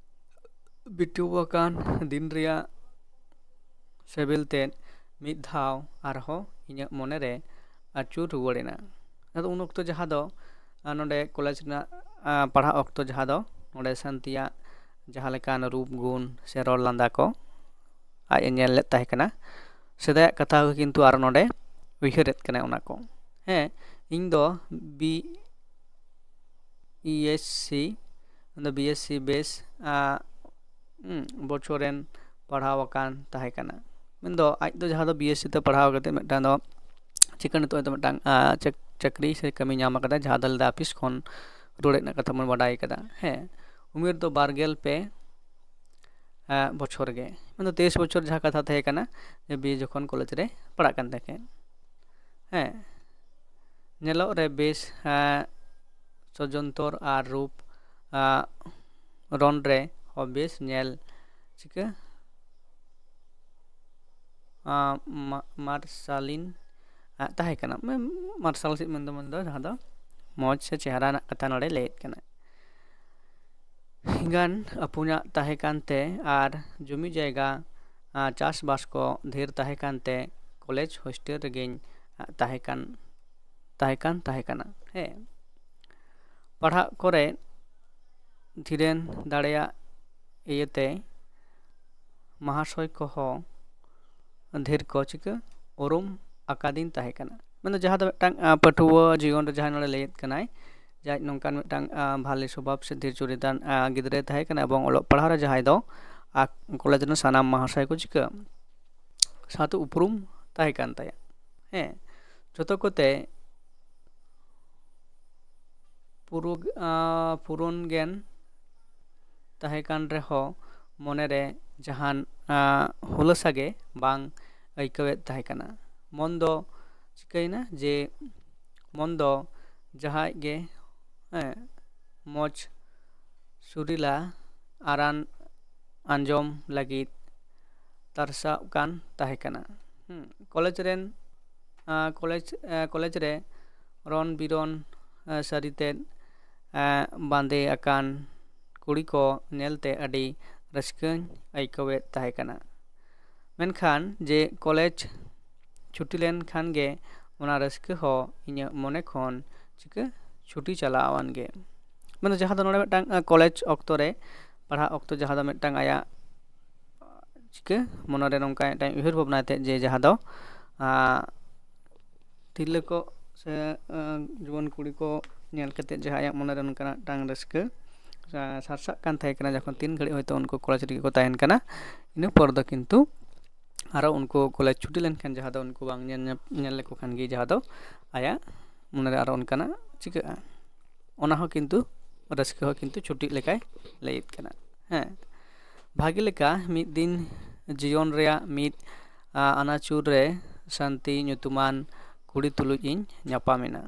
ᱵᱤᱛᱟᱹᱣ ᱟᱠᱟᱱ ᱫᱤᱱ ᱨᱮᱭᱟᱜ ᱥᱤᱵᱤᱞ ᱛᱮᱫ ᱢᱤᱫ ᱫᱷᱟᱣ ᱟᱨᱦᱚᱸ ᱤᱧᱟᱹᱜ ᱢᱚᱱᱮ ᱨᱮ ᱟᱹᱪᱩᱨ ᱨᱩᱣᱟᱹᱲ ᱮᱱᱟ᱾ ᱟᱫᱚ ᱩᱱ ᱚᱠᱛᱚ ᱡᱟᱦᱟᱸ ᱫᱚ, ᱟᱸ, ᱱᱚᱰᱮ ᱠᱚᱞᱮᱡᱽ ᱨᱮᱱᱟᱜ, ᱟᱸ, ᱯᱟᱲᱦᱟᱜ ᱚᱠᱛᱚ ᱡᱟᱦᱟᱸ ᱫᱚ ᱱᱚᱰᱮ ᱥᱟᱱᱛᱤᱭᱟᱜ ᱡᱟᱦᱟᱸ ᱞᱮᱠᱟᱱ ᱨᱩᱯ ᱜᱩᱱ ᱥᱮ ᱨᱚᱲ ᱞᱟᱸᱫᱟ ᱠᱚ ᱟᱡ ᱮ ᱧᱮᱞ ᱞᱮᱫ ᱛᱟᱦᱮᱸ ᱠᱟᱱᱟ, ᱥᱮᱫᱟᱭᱟᱜ ᱠᱟᱛᱷᱟ ᱠᱚ ᱠᱤᱱᱛᱩ ᱟᱨᱚ ᱱᱚᱰᱮ ᱩᱭᱦᱟᱹᱨᱮᱫ ᱠᱟᱱᱟᱭ ᱚᱱᱟ ᱠᱚ᱾ ᱦᱮᱸ, ᱤᱧ ᱫᱚ ᱵᱤ ᱤ ᱮᱥ ᱥᱤ, ᱢᱮᱱᱫᱚ ᱵᱤ ᱮᱥ ᱥᱤ ᱵᱮᱥ, ᱟᱸ, ᱦᱩᱸ, ᱵᱚᱪᱷᱚᱨ ᱨᱮᱱ ᱯᱟᱲᱦᱟᱣ ᱟᱠᱟᱱ ᱛᱟᱦᱮᱸ ᱠᱟᱱᱟ᱾ ᱢᱮᱱᱫᱚ ᱟᱡ ᱫᱚ ᱡᱟᱦᱟᱸ ᱫᱚ ᱵᱤ ᱮᱥ ᱥᱤ ᱛᱮ ᱯᱟᱲᱦᱟᱣ ᱠᱟᱛᱮ ᱢᱤᱫᱴᱟᱝ ᱫᱚ ᱪᱤᱠᱟᱹ ᱱᱤᱛᱚᱜ ᱦᱚᱭᱛᱳ ᱢᱤᱫᱴᱟᱝ, ᱟᱸ, ᱪᱟᱹᱠ-, ᱪᱟᱹᱠᱨᱤ ᱥᱮ ᱠᱟᱹᱢᱤ ᱧᱟᱢ ᱟᱠᱟᱫᱟ, ᱡᱟᱦᱟᱸ ᱫᱚ ᱞᱟᱹᱭᱫᱟ ᱚᱯᱷᱤᱥ ᱠᱷᱚᱱ ᱨᱩᱣᱟᱹᱲ ᱦᱮᱡ ᱨᱮᱱᱟᱜ ᱠᱟᱛᱷᱟ ᱵᱚᱱ ᱵᱟᱰᱟᱭ ᱠᱟᱫᱟ᱾ ᱦᱮᱸ, ᱩᱢᱮᱨ ᱫᱚ ᱵᱟᱨ ᱜᱮᱞ ᱯᱮ, ᱟᱸ, ᱵᱚᱪᱷᱚᱨ ᱜᱮ, ᱢᱮᱱᱫᱚ ᱛᱮᱭᱤᱥ ᱵᱚᱪᱷᱚᱨ ᱡᱟᱦᱟᱸ ᱠᱟᱛᱷᱟ ᱛᱟᱦᱮᱸ ᱠᱟᱱᱟ ᱡᱮ ᱵᱤ ᱮ ᱡᱚᱠᱷᱚᱱ ᱠᱚᱞᱮᱡᱽ ᱨᱮ ᱯᱟᱲᱦᱟᱜ ᱠᱟᱱ ᱛᱟᱦᱮᱸᱫ᱾ ᱦᱮᱸ, ᱧᱮᱞᱚᱜ ᱨᱮ ᱵᱮᱥ, ᱮᱸ, ᱥᱚᱡᱚᱱᱛᱚᱨ ᱟᱨ ᱨᱩᱯ, ᱟᱸ, ᱨᱚᱱ ᱨᱮ ᱦᱚᱸ ᱵᱮᱥ ᱧᱮᱞ ᱪᱤᱠᱟᱹ, ᱟᱸ, ᱢᱟ-, ᱢᱟᱨᱥᱟᱞᱤᱱ, ᱟᱸ, ᱛᱟᱦᱮᱸ ᱠᱟᱱᱟ᱾ ᱢᱮ-, ᱢᱟᱨᱥᱟᱞ ᱥᱮᱫ ᱢᱮᱱᱫᱚ, ᱢᱮᱱᱫᱚ ᱡᱟᱦᱟᱸ ᱫᱚ ᱢᱚᱡᱽ ᱥᱮ ᱪᱮᱦᱨᱟ ᱨᱮᱱᱟᱜ ᱠᱟᱛᱷᱟ ᱱᱚᱰᱮ ᱞᱟᱹᱭᱮᱫ ᱠᱟᱱᱟ᱾ ᱜᱟᱱ ᱟᱹᱯᱩᱧᱟᱜ ᱛᱟᱦᱮᱸ ᱠᱟᱱᱛᱮ ᱟᱨ ᱡᱩᱢᱤ ᱡᱟᱭᱜᱟ, ᱟᱸ, ᱪᱟᱥᱵᱟᱥ ᱠᱚ ᱰᱷᱮᱨ ᱛᱟᱦᱮᱸ ᱠᱟᱱᱛᱮ ᱠᱚᱞᱮᱡᱽ ᱦᱳᱥᱴᱮᱞ ᱨᱮᱜᱮᱧ, ᱟᱸ, ᱛᱟᱦᱮᱸ ᱠᱟᱱ, ᱛᱟᱦᱮᱸ ᱠᱟᱱ, ᱛᱟᱦᱮᱸ ᱠᱟᱱᱟ᱾ ᱦᱮᱸ, ᱯᱟᱲᱦᱟᱜ ᱠᱚᱨᱮ ᱫᱷᱤᱨᱮᱱ ᱫᱟᱲᱮᱭᱟᱜ ᱤᱭᱟᱹᱛᱮ ᱢᱟᱦᱟᱥᱚᱭ ᱠᱚᱦᱚᱸ ᱰᱷᱮᱨ ᱠᱚ ᱪᱤᱠᱟᱹ ᱩᱨᱩᱢ ᱟᱠᱟᱫᱤᱧ ᱛᱟᱦᱮᱸ ᱠᱟᱱᱟ᱾ ᱢᱮᱱᱫᱚ ᱡᱟᱦᱟᱸ ᱫᱚ ᱢᱤᱫᱴᱟᱝ, ᱟᱸ, ᱯᱟᱹᱴᱷᱩᱣᱟᱹ ᱡᱤᱭᱚᱱ ᱨᱮ ᱡᱟᱦᱟᱸᱭ ᱱᱚᱰᱮ ᱞᱟᱹᱭᱮᱫ ᱠᱟᱱᱟᱭ, ᱡᱟᱦᱟᱸᱭ ᱱᱚᱝᱠᱟᱱ ᱢᱤᱫᱴᱟᱝ, ᱟᱸ, ᱵᱷᱟᱞᱮ ᱥᱚᱵᱷᱟᱵ ᱥᱮ ᱫᱷᱤᱨ ᱪᱚᱨᱤᱛᱟᱱ, ᱟᱸ, ᱜᱤᱫᱽᱨᱟᱹᱭ ᱛᱟᱦᱮᱸ ᱠᱟᱱᱟ ᱮᱵᱚᱝ ᱚᱞᱚᱜ ᱯᱟᱲᱦᱟᱣ ᱨᱮ ᱡᱟᱦᱟᱸᱭ ᱫᱚ, ᱟᱸ, ᱠᱚᱞᱮᱡᱽ ᱨᱮᱱ ᱥᱟᱱᱟᱢ ᱢᱟᱦᱟᱥᱚᱭ ᱠᱚ ᱪᱤᱠᱟᱹ ᱥᱟᱶᱛᱮ ᱩᱯᱨᱩᱢ ᱛᱟᱦᱮᱸ ᱠᱟᱱ ᱛᱟᱭᱟ᱾ ᱦᱮᱸ, ᱡᱚᱛᱚ ᱠᱚᱛᱮ ᱯᱩᱨᱩ-, ᱟᱸ, ᱯᱩᱨᱚᱱ ᱜᱮᱱ ᱛᱟᱦᱮᱸ ᱠᱟᱱ ᱨᱮᱦᱚᱸ ᱢᱚᱱᱮᱨᱮ ᱡᱟᱦᱟᱱ, ᱟᱸ, ᱦᱩᱞᱟᱹᱥᱟ ᱜᱮ ᱵᱟᱝ ᱟᱹᱭᱠᱟᱹᱣᱮᱫ ᱛᱟᱦᱮᱸ ᱠᱟᱱᱟ᱾ ᱢᱚᱱ ᱫᱚ ᱪᱤᱠᱟᱹᱭᱮᱱᱟ ᱡᱮ ᱢᱚᱱ ᱫᱚ ᱡᱟᱦᱟᱸᱭ ᱜᱮ, ᱦᱮᱸ, ᱢᱚᱡᱽ ᱥᱩᱨᱤᱞᱟ ᱟᱨᱟᱱ ᱟᱸᱡᱚᱢ ᱞᱟᱹᱜᱤᱫ ᱛᱟᱨᱥᱟᱜ ᱠᱟᱱ ᱛᱟᱦᱮᱸ ᱠᱟᱱᱟ᱾ ᱦᱩᱸ, ᱠᱚᱞᱮᱡᱽ ᱨᱮᱱ, ᱟᱸ, ᱠᱚᱞᱮᱡᱽ, ᱟᱸ, ᱠᱚᱞᱮᱡᱽ ᱨᱮ ᱨᱚᱱ ᱵᱤᱨᱚᱱ, ᱟᱸ, ᱥᱟᱹᱨᱤᱛᱮᱫ, ᱟᱸ, ᱵᱟᱸᱫᱮ ᱟᱠᱟᱱ ᱠᱩᱲᱤ ᱠᱚ ᱧᱮᱞᱛᱮ ᱟᱹᱰᱤ ᱨᱟᱹᱥᱠᱟᱹᱧ ᱟᱹᱭᱠᱟᱹᱣᱮᱫ ᱛᱟᱦᱮᱸ ᱠᱟᱱᱟ᱾ ᱢᱮᱱᱠᱷᱟᱱ ᱡᱮ ᱠᱚᱞᱮᱡᱽ ᱪᱷᱩᱴᱤ ᱞᱮᱱᱠᱷᱟᱱ ᱜᱮ ᱚᱱᱟ ᱨᱟᱹᱥᱠᱟᱹ ᱦᱚᱸ ᱤᱧᱟᱹᱜ ᱢᱚᱱᱮ ᱠᱷᱚᱱ ᱪᱤᱠᱟᱹ ᱪᱷᱩᱴᱤ ᱪᱟᱞᱟᱣᱟᱱ ᱜᱮ᱾ ᱢᱮᱱᱫᱚ ᱡᱟᱦᱟᱸ ᱫᱚ ᱱᱚᱰᱮ ᱢᱤᱫᱴᱟᱝ, ᱟᱸ, ᱠᱚᱞᱮᱡᱽ ᱚᱠᱛᱚ ᱨᱮ, ᱯᱟᱲᱦᱟᱜ ᱚᱠᱛᱚ ᱡᱟᱦᱟᱸ ᱫᱚ ᱢᱤᱫᱴᱟᱝ ᱟᱭᱟᱜ ᱪᱤᱠᱟᱹ ᱢᱚᱱᱮᱨᱮ ᱱᱚᱝᱠᱟ ᱢᱤᱫᱴᱟᱝ ᱩᱭᱦᱟᱹᱨ ᱵᱷᱟᱵᱽᱱᱟᱭ ᱛᱮ ᱡᱮ ᱡᱟᱦᱟᱸ ᱫᱚ, ᱟᱸ, ᱛᱤᱨᱞᱟᱹ ᱠᱚ ᱥᱮ, ᱟᱸ, ᱡᱩᱣᱟᱹᱱ ᱠᱩᱲᱤ ᱠᱚ ᱧᱮᱞ ᱠᱟᱛᱮᱫ ᱡᱟᱦᱟᱸ ᱟᱭᱟᱜ ᱢᱚᱱᱮᱨᱮ ᱱᱚᱝᱠᱟᱱᱟᱜ ᱢᱤᱫᱴᱟᱝ ᱨᱟᱹᱥᱠᱟᱹ, ᱟᱸ, ᱥᱟᱨᱥᱟᱜ ᱠᱟᱱ ᱛᱟᱦᱮᱸ ᱠᱟᱱᱟ, ᱡᱚᱠᱷᱚᱱ ᱛᱤᱱ ᱜᱷᱟᱹᱲᱤᱡ ᱦᱚᱭᱛᱳ ᱩᱱᱠᱩ ᱠᱚᱞᱮᱡᱽ ᱨᱮᱜᱮ ᱠᱚ ᱛᱟᱦᱮᱱ ᱠᱟᱱᱟ, ᱤᱱᱟᱹ ᱯᱚᱨ ᱫᱚ ᱠᱤᱱᱛᱩ ᱟᱨᱚ ᱩᱱᱠᱩ ᱠᱚᱞᱮᱡᱽ ᱪᱷᱩᱴᱤ ᱞᱮᱱᱠᱷᱟᱱ ᱡᱟᱦᱟᱸ ᱫᱚ ᱩᱱᱠᱩ ᱵᱟᱝ ᱧᱮᱞ ᱧᱟᱯ-, ᱧᱮᱞ ᱞᱮᱠᱚ ᱠᱷᱟᱱ ᱜᱮ ᱡᱟᱦᱟᱸ ᱫᱚ ᱟᱭᱟᱜ ᱢᱚᱱᱮᱨᱮ ᱟᱨᱚ ᱚᱱᱠᱟᱱᱟᱜ ᱪᱤᱠᱟᱹᱜᱼᱟ, ᱚᱱᱟ ᱦᱚᱸ ᱠᱤᱱᱛᱩ ᱨᱟᱹᱥᱠᱟᱹ ᱦᱚᱸ ᱠᱤᱱᱛᱩ ᱪᱷᱩᱴᱤᱜ ᱞᱮᱠᱟᱭ ᱞᱟᱹᱭᱮᱫ ᱠᱟᱱᱟ᱾ ᱦᱮᱸ, ᱵᱷᱟᱜᱮ ᱞᱮᱠᱟ ᱢᱤᱫ ᱫᱤᱱ ᱡᱤᱭᱚᱱ ᱨᱮᱭᱟᱜ ᱢᱤᱫ, ᱟ, ᱟᱱᱟᱪᱩᱨ ᱨᱮ ᱥᱟᱱᱛᱤ ᱧᱩᱛᱩᱢᱟᱱ ᱠᱩᱲᱤ ᱛᱩᱞᱩᱡ ᱤᱧ ᱧᱟᱯᱟᱢᱮᱱᱟ᱾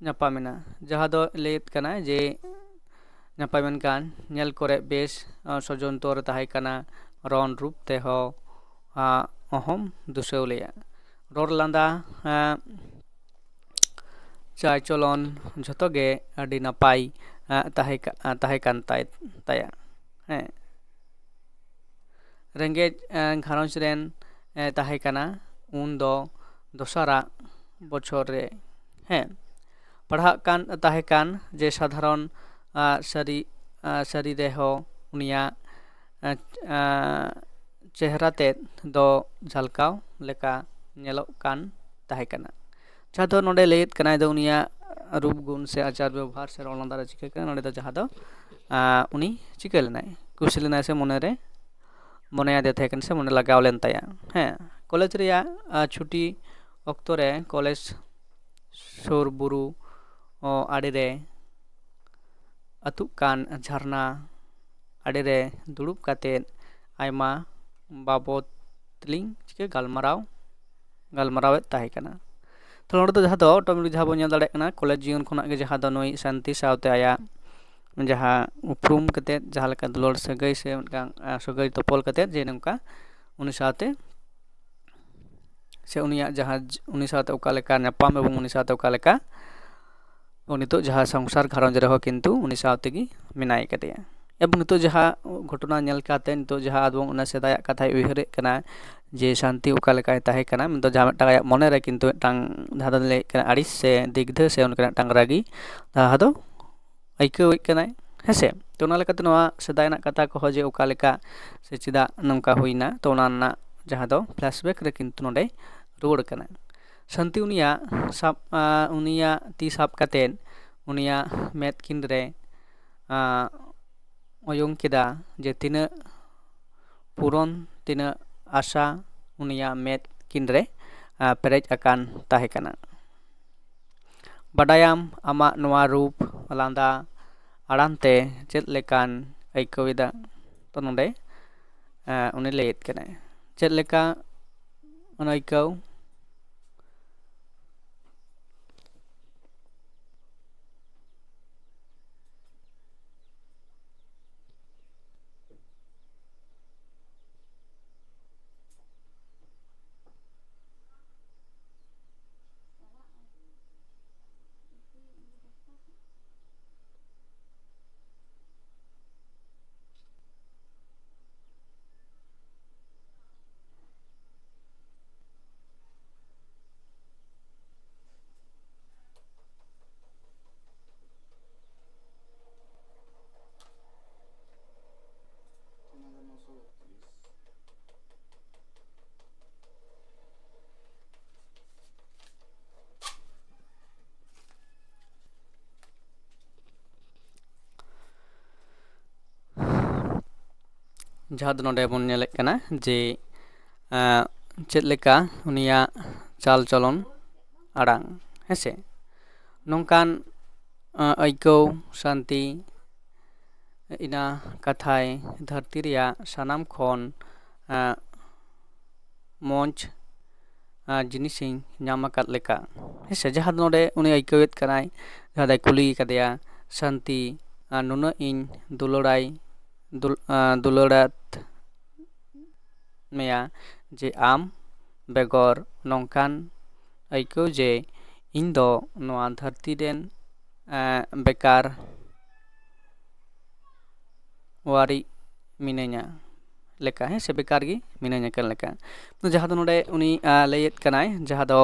ᱧᱟᱯᱟᱢᱮᱱᱟ, ᱡᱟᱦᱟᱸ ᱫᱚ ᱞᱟᱹᱭᱮᱫ ᱠᱟᱱᱟ ᱡᱮ ᱧᱟᱯᱟᱢᱮᱱ ᱠᱟᱱ ᱧᱮᱞ ᱠᱚᱨᱮ ᱵᱮᱥ, ᱟᱸ, ᱥᱚᱡᱚᱱᱛᱚᱨ ᱛᱟᱦᱮᱸ ᱠᱟᱱᱟ, ᱨᱚᱲ ᱨᱩᱯ ᱛᱮᱦᱚᱸ, ᱟᱸ, ᱚᱦᱚᱢ ᱫᱩᱥᱟᱹᱣ ᱞᱮᱭᱟ᱾ ᱨᱚᱲ ᱞᱟᱸᱫᱟ, ᱟᱸ, ᱪᱟᱭ ᱪᱚᱞᱚᱱ ᱡᱷᱚᱛᱚ ᱜᱮ ᱟᱹᱰᱤ ᱱᱟᱯᱟᱭ, ᱟᱸ, ᱛᱟᱦᱮᱸ ᱠᱟ-, ᱟᱸ, ᱛᱟᱦᱮᱸ ᱠᱟᱱ ᱛᱟᱭ, ᱛᱟᱭᱟ᱾ ᱦᱮᱸ᱾ ᱨᱮᱸᱜᱮᱡ, ᱮᱸ, ᱜᱷᱟᱨᱚᱸᱡᱽ ᱨᱮᱱ, ᱮ, ᱛᱟᱦᱮᱸ ᱠᱟᱱᱟ ᱩᱱ ᱫᱚ ᱫᱚᱥᱟᱨᱟᱜ ᱵᱚᱪᱷᱚᱨ ᱨᱮ᱾ ᱦᱮᱸ, ᱯᱟᱲᱦᱟᱜ ᱠᱟᱱ ᱛᱟᱦᱮᱸ ᱠᱟᱱ ᱡᱮ ᱥᱟᱫᱷᱟᱨᱚᱱ, ᱟ, ᱥᱟᱹᱨᱤ, ᱟ, ᱥᱟᱹᱨᱤ ᱨᱮᱦᱚᱸ ᱩᱱᱤᱭᱟᱜ, ᱟ, ᱟ, ᱪᱮᱦᱨᱟ ᱛᱮᱫ ᱫᱚ ᱡᱷᱟᱞᱠᱟᱣ ᱞᱮᱠᱟ ᱧᱮᱞᱚᱜ ᱠᱟᱱ ᱛᱟᱦᱮᱸ ᱠᱟᱱᱟ᱾ ᱡᱟᱦᱟᱸ ᱫᱚ ᱱᱚᱰᱮ ᱞᱟᱹᱭᱮᱫ ᱠᱟᱱᱟᱭ ᱫᱚ ᱩᱱᱤᱭᱟᱜ ᱨᱩᱯ ᱜᱩᱱ ᱥᱮ ᱟᱪᱟᱨ ᱵᱮᱵᱚᱦᱟᱨ ᱥᱮ ᱨᱚᱲ ᱞᱟᱸᱫᱟ ᱨᱮ ᱪᱤᱠᱟᱹ ᱠᱟᱱᱟ, ᱱᱚᱰᱮ ᱫᱚ ᱡᱟᱦᱟᱸ ᱫᱚ, ᱟ, ᱩᱱᱤ ᱪᱤᱠᱟᱹ ᱞᱮᱱᱟᱭ, ᱠᱩᱥᱤ ᱞᱮᱱᱟᱭ ᱥᱮ ᱢᱚᱱᱮᱨᱮ ᱢᱚᱱᱮᱭᱟᱫᱮ ᱛᱟᱦᱮᱸ ᱠᱟᱱᱟ ᱥᱮ ᱢᱚᱱᱮ ᱞᱟᱜᱟᱣ ᱞᱮᱱ ᱛᱟᱭᱟ᱾ ᱦᱮᱸ, ᱠᱚᱞᱮᱡᱽ ᱨᱮᱭᱟᱜ, ᱟ, ᱪᱷᱩᱴᱤ ᱚᱠᱛᱚ ᱨᱮ ᱠᱚᱞᱮᱡᱽ ᱥᱩᱨ ᱵᱩᱨᱩ, ᱚ, ᱟᱲᱮ ᱨᱮ ᱟᱹᱛᱩᱜ ᱠᱟᱱ ᱡᱷᱟᱨᱱᱟ ᱟᱲᱮ ᱨᱮ ᱫᱩᱲᱩᱵ ᱠᱟᱛᱮᱫ ᱟᱭᱢᱟ ᱵᱟᱵᱚᱫ ᱛᱮᱞᱤᱧ ᱪᱤᱠᱟᱹ ᱜᱟᱞᱢᱟᱨᱟᱣ, ᱜᱟᱞᱢᱟᱨᱟᱣᱮᱫ ᱛᱟᱦᱮᱸ ᱠᱟᱱᱟ᱾ ᱛᱚ ᱱᱚᱰᱮ ᱫᱚ ᱡᱟᱦᱟᱸ ᱫᱚ automatic ᱡᱟᱦᱟᱸ ᱵᱚᱱ ᱧᱮᱞ ᱫᱟᱲᱮᱭᱟᱜ ᱠᱟᱱᱟ, ᱠᱚᱞᱮᱡᱽ ᱡᱤᱭᱚᱱ ᱠᱷᱚᱱᱟᱜ ᱜᱮ ᱡᱟᱦᱟᱸ ᱫᱚ ᱱᱩᱭ ᱥᱟᱱᱛᱤ ᱥᱟᱶᱛᱮ ᱟᱭᱟᱜ ᱡᱟᱦᱟᱸ ᱩᱯᱨᱩᱢ ᱠᱟᱛᱮᱫ ᱡᱟᱦᱟᱸ ᱞᱮᱠᱟ ᱫᱩᱞᱟᱹᱲ ᱥᱟᱹᱜᱟᱹᱭ ᱥᱮ ᱢᱤᱫᱴᱟᱝ, ᱟ, ᱥᱟᱹᱜᱟᱹᱭ ᱛᱚᱯᱚᱞ ᱠᱟᱛᱮᱫ ᱡᱮ ᱱᱚᱝᱠᱟ ᱩᱱᱤ ᱥᱟᱶᱛᱮ ᱥᱮ ᱩᱱᱤᱭᱟᱜ ᱡᱟᱦᱟᱸ ᱡ-, ᱩᱱᱤ ᱥᱟᱶᱛᱮ ᱚᱠᱟ ᱞᱮᱠᱟ ᱧᱟᱯᱟᱢ ᱮᱵᱚᱝ ᱩᱱᱤ ᱥᱟᱶᱛᱮ ᱚᱠᱟ ᱞᱮᱠᱟ ᱩᱱᱤ ᱱᱤᱛᱚᱜ ᱡᱟᱦᱟᱸ ᱥᱚᱝᱥᱟᱨ ᱜᱷᱟᱨᱚᱸᱡᱽ ᱨᱮᱦᱚᱸ ᱠᱤᱱᱛᱩ ᱩᱱᱤ ᱥᱟᱶ ᱛᱮᱜᱮ ᱢᱮᱱᱟᱭ ᱠᱟᱫᱮᱭᱟ᱾ ᱮᱵᱚᱝ ᱱᱤᱛᱚᱜ ᱡᱟᱦᱟᱸ ᱜᱷᱚᱴᱚᱱᱟ ᱧᱮᱞ ᱠᱟᱛᱮ ᱱᱤᱛᱚᱜ ᱡᱟᱦᱟᱸ ᱟᱵᱚ ᱚᱱᱟ ᱥᱮᱫᱟᱭᱟᱜ ᱠᱟᱛᱷᱟᱭ ᱩᱭᱦᱟᱹᱨᱮᱫ ᱠᱟᱱᱟ ᱡᱮ ᱥᱟᱱᱛᱤ ᱚᱠᱟ ᱞᱮᱠᱟᱭ ᱛᱟᱦᱮᱸ ᱠᱟᱱᱟ, ᱢᱮᱱᱫᱚ ᱡᱟᱦᱟᱸ ᱢᱤᱫᱴᱟᱝ ᱟᱭᱟᱜ ᱢᱚᱱᱮ ᱨᱮ ᱠᱤᱱᱛᱩ ᱢᱤᱫᱴᱟᱝ ᱡᱟᱦᱟᱸ ᱫᱚ ᱞᱟᱹᱭᱮᱫ ᱠᱟᱱᱟ ᱟᱹᱲᱤᱥ ᱥᱮ ᱫᱤᱜᱽᱫᱷᱟᱹ ᱥᱮ ᱚᱱᱠᱟᱱᱟᱜ ᱢᱤᱫᱴᱟᱝ ᱨᱟᱹᱜᱤ ᱡᱟᱦᱟᱸ ᱫᱚ ᱟᱹᱭᱠᱟᱹᱣᱮᱫ ᱠᱟᱱᱟᱭ, ᱦᱮᱸᱥᱮ? ᱛᱚ ᱚᱱᱟ ᱞᱮᱠᱟᱛᱮ ᱱᱚᱣᱟ ᱥᱮᱫᱟᱭ ᱨᱮᱱᱟᱜ ᱠᱟᱛᱷᱟ ᱠᱚᱦᱚᱸ ᱡᱮ ᱚᱠᱟ ᱞᱮᱠᱟ ᱥᱮ ᱪᱮᱫᱟᱜ ᱱᱚᱝᱠᱟ ᱦᱩᱭᱱᱟ, ᱛᱚ ᱚᱱᱟ ᱨᱮᱱᱟᱜ ᱡᱟᱦᱟᱸ ᱫᱚ flashback ᱨᱮ ᱠᱤᱱᱛᱩ ᱱᱚᱰᱮ ᱨᱩᱣᱟᱹᱲ ᱠᱟᱱᱟ᱾ ᱥᱟᱱᱛᱤ ᱩᱱᱤᱭᱟᱜ ᱥᱟᱵ, ᱟ, ᱩᱱᱤᱭᱟᱜ ᱛᱤ ᱥᱟᱵ ᱠᱟᱛᱮᱫ ᱩᱱᱤᱭᱟᱜ ᱢᱮᱫ ᱠᱤᱱ ᱨᱮ, ᱟ, ᱚᱭᱚᱝ ᱠᱮᱫᱟ ᱡᱮ ᱛᱤᱱᱟᱹᱜ ᱯᱩᱨᱚᱱ, ᱛᱤᱱᱟᱹᱜ ᱟᱥᱟ ᱩᱱᱤᱭᱟᱜ ᱢᱮᱫ ᱠᱤᱱ ᱨᱮ, ᱟ, ᱯᱮᱨᱮᱡ ᱟᱠᱟᱱ ᱛᱟᱦᱮᱸ ᱠᱟᱱᱟ᱾ ᱵᱟᱰᱟᱭᱟᱢ, ᱟᱢᱟᱜ ᱱᱚᱣᱟ ᱨᱩᱯ, ᱞᱟᱸᱫᱟ, ᱟᱲᱟᱝ ᱛᱮ ᱪᱮᱫ ᱞᱮᱠᱟᱱ ᱟᱹᱭᱠᱟᱹᱣ ᱮᱫᱟ? ᱛᱚ ᱱᱚᱰᱮ, ᱮ, ᱩᱱᱤ ᱞᱟᱹᱭᱮᱫ ᱠᱟᱱᱟᱭ᱾ ᱪᱮᱫ ᱞᱮᱠᱟ ᱚᱱᱟ ᱟᱹᱭᱠᱟᱹᱣ? ᱡᱟᱦᱟᱸ ᱫᱚ ᱱᱚᱰᱮ ᱵᱚᱱ ᱧᱮᱞᱮᱫ ᱠᱟᱱᱟ ᱡᱮ, ᱟᱸ, ᱪᱮᱫ ᱞᱮᱠᱟ ᱩᱱᱤᱭᱟᱜ ᱪᱟᱞ ᱪᱚᱞᱚᱱ ᱟᱲᱟᱝ, ᱦᱮᱸᱥᱮ? ᱱᱚᱝᱠᱟᱱ, ᱟᱸ, ᱟᱹᱭᱠᱟᱹᱣ, ᱥᱟᱱᱛᱤ, ᱤᱱᱟ ᱠᱟᱛᱷᱟᱭ ᱫᱷᱟᱹᱨᱛᱤ ᱨᱮᱭᱟᱜ ᱥᱟᱱᱟᱢ ᱠᱷᱚᱱ, ᱟᱸ, ᱢᱚᱡᱽ, ᱟᱸ, ᱡᱤᱱᱤᱥᱤᱧ ᱧᱟᱢ ᱟᱠᱟᱫ ᱞᱮᱠᱟ, ᱦᱮᱸᱥᱮ? ᱡᱟᱦᱟᱸ ᱫᱚ ᱱᱚᱰᱮ ᱩᱱᱤ ᱟᱹᱭᱠᱟᱹᱣᱮᱫ ᱠᱟᱱᱟᱭ, ᱡᱟᱦᱟᱸ ᱫᱚᱭ ᱠᱩᱞᱤ ᱠᱟᱫᱮᱭᱟ, ᱥᱟᱱᱛᱤ, ᱟᱸ, ᱱᱩᱱᱟᱹᱜ ᱤᱧ ᱫᱩᱞᱟᱹᱲᱟᱭ, ᱫᱩᱞ-, ᱟᱸ, ᱫᱩᱞᱟᱹᱲᱟᱫ ᱢᱮᱭᱟ ᱡᱮ ᱟᱢ ᱵᱮᱜᱚᱨ ᱱᱚᱝᱠᱟᱱ ᱟᱹᱭᱠᱟᱹᱣ ᱡᱮ ᱤᱧ ᱫᱚ ᱱᱚᱣᱟ ᱫᱷᱟᱹᱨᱛᱤ ᱨᱮᱱ, ᱮᱸ, ᱵᱮᱠᱟᱨ ᱣᱟᱨᱤ ᱢᱤᱱᱟᱹᱧᱟ ᱞᱮᱠᱟ, ᱦᱮᱸ ᱥᱮ, ᱵᱮᱠᱟᱨ ᱜᱮ ᱢᱤᱱᱟᱹᱧᱟ ᱠᱟᱱ ᱞᱮᱠᱟ᱾ ᱛᱚ ᱡᱟᱦᱟᱸ ᱫᱚ ᱱᱚᱰᱮ ᱩᱱᱤ, ᱮᱸ, ᱞᱟᱹᱭᱮᱫ ᱠᱟᱱᱟᱭ, ᱡᱟᱦᱟᱸ ᱫᱚ,